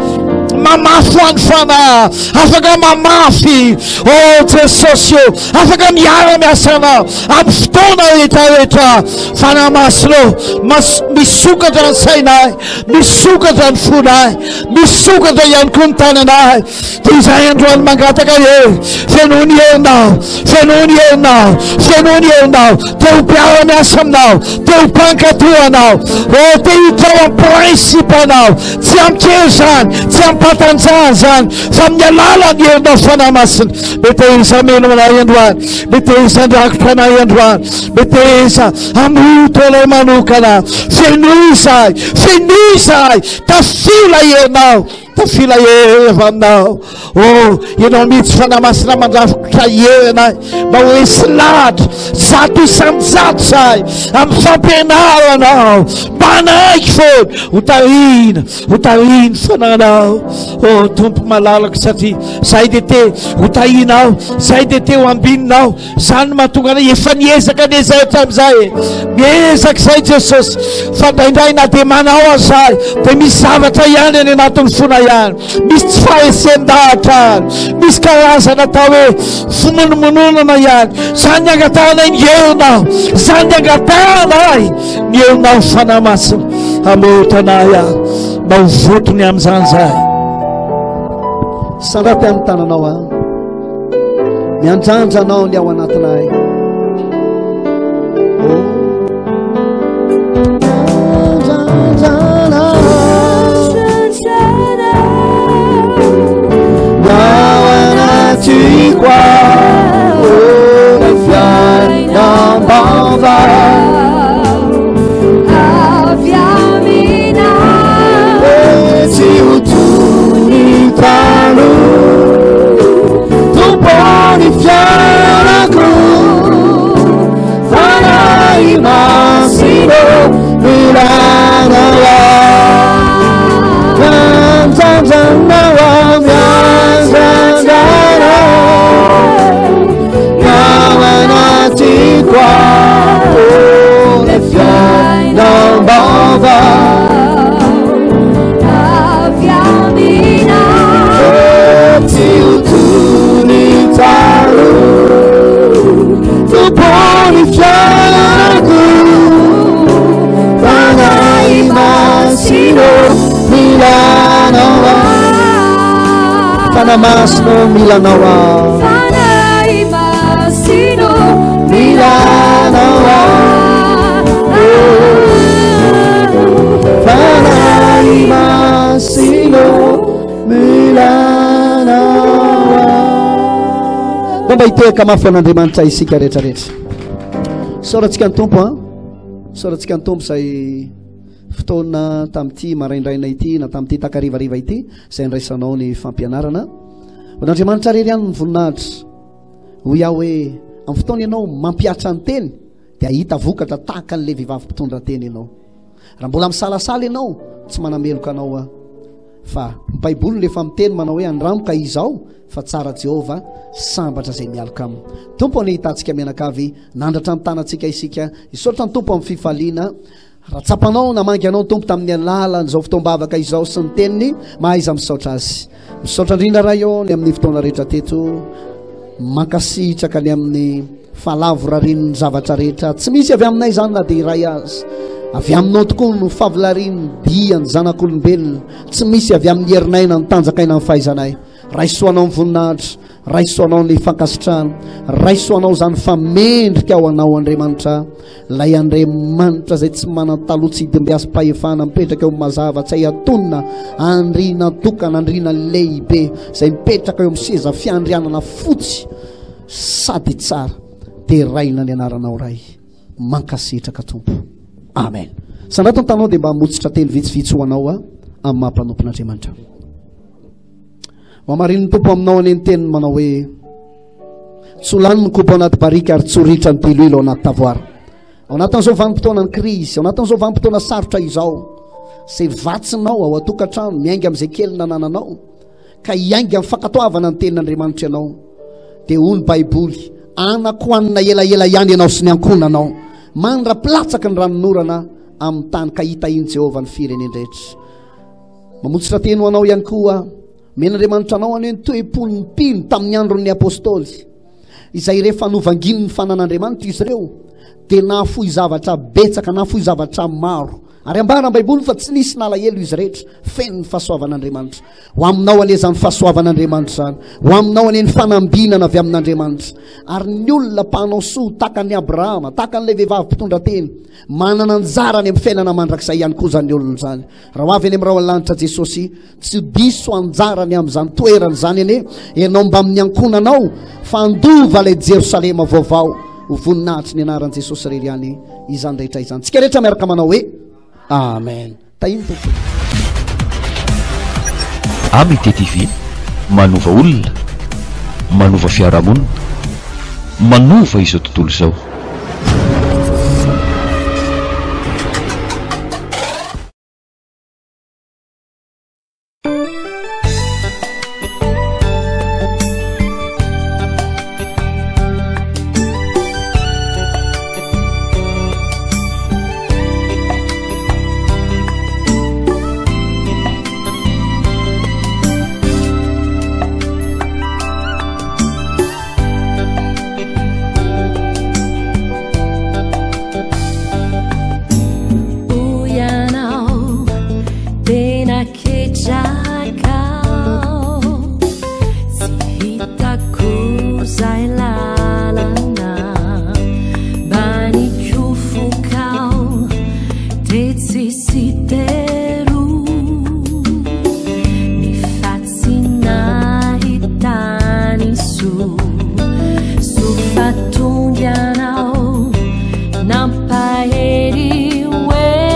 Mamafy ho an'ny fanahy. Afaka mamafy. Oh Jesosy ô, afaka miara-miasa anao amin'ny fotoana rehetra rehetra. Fanahy Masina ô, mas- misokatra ny sainay, misokatra ny fonay, misokatra ihany koa ny tananay. Dia izahay androany mangataka hoe, fenoy ny herinao, fenoy ny herinao, fenoy ny herinao. Te ho mpiara-miasa aminao, te ho mpankatò anao. Oh, te hiditra ao amin'ny principe anao. Tsy amin-kery izany, tsy amim-pahatanjahana izany, fa amin'ny alalan'ny herinao Fanahy Masina. Meteza hameno anay androany, meteza handrakotra anay androany, meteza hamoto anay manokana. Fenoy izahay, fenoy izahay, tafio ilay herinao. Tafila hery avy aminao. Oh, ianao mihitsy Fanahy Masina mandrafitra hery anay mba ho resy lahatra 100% zahay amin'ny fampianaranao mba hanaiky foana ho tarihina, ho tarihin'ny Fanahinao. Oh, Tompo malalako satria zahay dia te ho tahinao, zahay dia te ho ambininao. Izany no mahatonga anay efa niezaka anie izay hatramin'izay e. Miezaka izay Jesosy. Fa indraindray na dia manao aza ahy, dia misy zavatra ihany any anatin'ny fona ihany. Misy tsy fahaesen-dahatra any. Misy karazana atao hoe fimonomononana ihany. Izany ny angatahanay ny herinao. Izany ny angatahanay ny herinao Fanahy Masina. Hamotra anay aho mba ho votony amin'izany izahay. Sandraty amin'ny tananao aho. Miandrandra anao ny ao anatinay. Oh. Miandrandra anao. Ny ao anatiko ao, oh, ny fiainam-baovao. Avy aminao. Tsy ho toy ny taloha. Tompo ny fiainako, Fanahy Masina mila anao aho. Miandrandra anao aho, miandrandra anao. Ny ao anatiko ao, ny fiainam-baovao. Avy aminao. Tsy ho toy ny taloha, Tompo ny fiainako, Fanahy Masina mila anao aho. Fanahy Masina mila anao aho. Fanahy Masina Mila anao aho. Fanahy Masina mila anao aho. Mba mba hitehaka mafy an'Andriamanitra isika rehetra rehetra. Isaorantsika ny Tompo an. Isaorantsika ny Tompo izay fotoana tamin'ity maraindraina ity na tamin'ity takarivariva ity izay andraisanao ny fampianarana. Ho an'Andriamanitra irery ihany ny voninahitra. Hoy aho hoe amin'ny fotoana ianao mampihatra ny teny dia hahita vokatra tahaka an'ilay vehivavy mpitondra teny ianao. Raha mbola misalasala ianao, tsy manameloka anao aho. Fa ny Baiboly no efa miteny manao hoe andramo ka izao fa tsara Jehovah, sambatra izay mialoka aminy. Tompo anie hitantsika mianakavy, nandratra ny tanantsika isika, hisaotra ny Tompo amin'ny fifaliana. Raha tsapanao namangy anao ny Tompo tamin'ny alalan'izao fotoam-bavaka izao sy ny teniny, mahaiza misaotra azy. Misaotra indrindra Ray ô ny amin'ny fotoana rehetra teto. Mankasitraka ny amin'ny fahalavorarian'ny zavatra rehetra. Tsy misy avy aminay izany na dia iray aza. Avy aminao tokoa no fahavolarian'ny dian'ny zanak'olombelona. Tsy misy avy amin'ny herinay na ny tanjakay na ny fahaizanay. Raiso anao ny voninahitra, raiso anao ny fankasitrahana, raiso anao izany fa mendrika ho anao Andriamanitra. Ilay Andriamanitra izay tsy manan-taloha tsy hidimbiasim-pahefana mipetraka eo amin'ny mazava tsy hay atonina, andriana tokana, andriana lehibe izay mipetraka eo amin'ny seza fiandrianana fotsy sady tsara. Deraina ny anaranao Ray. Mankasitraka Tompo. Amen. Sandrato ny tanao dia mba hamotsitra teny vitsivitsy ho anao aho amin'ny maha mpanompon'Andriamanitra. Ho hamarinin'ny Tompo aminao anie ny teniny manao hoe Tsy ho lany ny koba ao anaty barika ary tsy ho ritra ny diloilo ao anaty tavoara. Ao anatin'izao vanim-potoanan'ny krizy, ao anatin'izao vanim-potoana sarotra izao, izay vatsinao ao an-tokantrano miainga amin'izay kely nanananao, ka hiainga amin'ny fankatoavana ny tenin'Andriamanitra ianao, dia hoy ny Baiboly, anako hanina elaela ihany ianao sy ny ankohonanao, mandra-pilatsaky ny ranonorana amin'ny tany ka hitahian'i Jehovah ny firenen-drehetra. Mamotsitra teny ho anao ihany koa. Omen'Andriamanitra anao anie ny toe-pon'ny mpino tamin'ny andron'ny Apostoly, izay rehefa novangian'ny fanan'Andriamanitra izy ireo, dia nahafoy zavatra betsaka, nahafoy zavatra maro. Ary ambara Baiboly fa tsy nisy nalahelo izy rehetra, feno ny fahasoavan'Andriamanitra. Ho aminao anie izany fahasoavan'Andriamanitra izany. Ho aminao anie ny fanambinana avy amin'Andriamanitra. Ary ny olona mpanao soa tahaka an'i Abrahama, tahaka an'ilay vehivavy mpitondra teny, manana anjara any amin'ny fiainana mandrakizay ihany koa izany olona izany. Raha ho avy any amin'ny rahona lanitra Jesosy, tsy ho diso anjara ny amin'izany toerana izany anie ianao mbamin'ny ankohonanao, fa handova ilay Jerosalema vaovao. Ho voninahitry ny anaran'i Jesosy irery ihany izany rehetra izany. Tsika rehetra miaraka manao hoe Amen. Tahino Tompo. Amity TV, manova olona, manova fiarahamonina, manova izao tontolo izao. Tonga ianao nampahery hoe.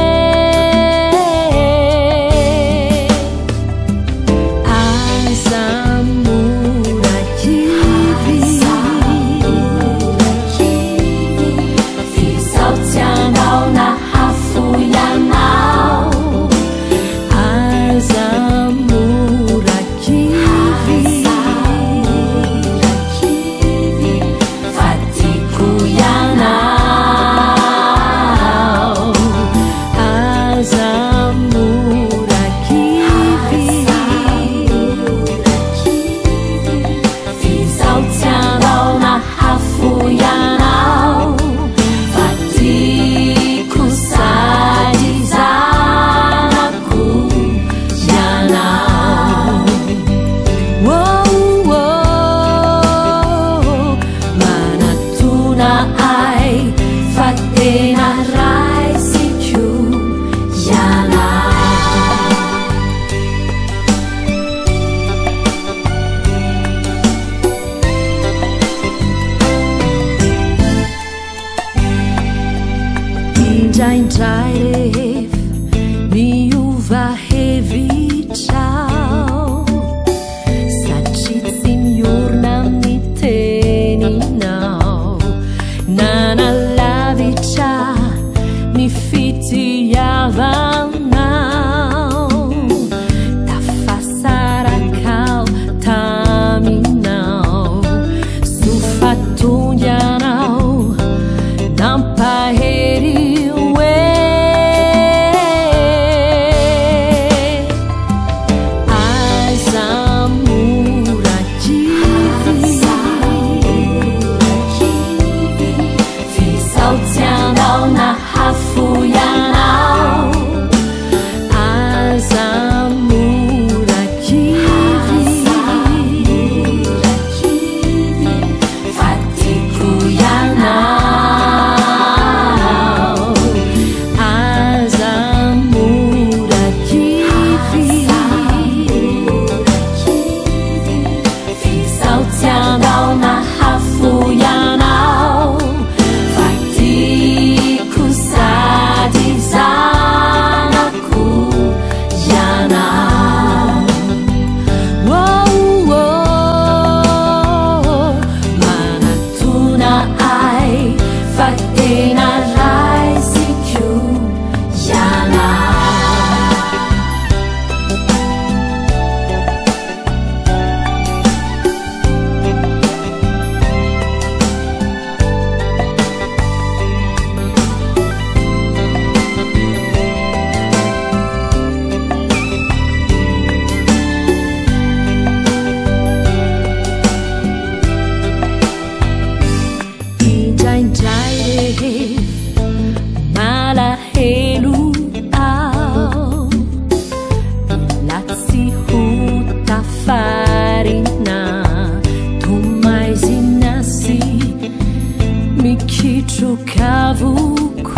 foko.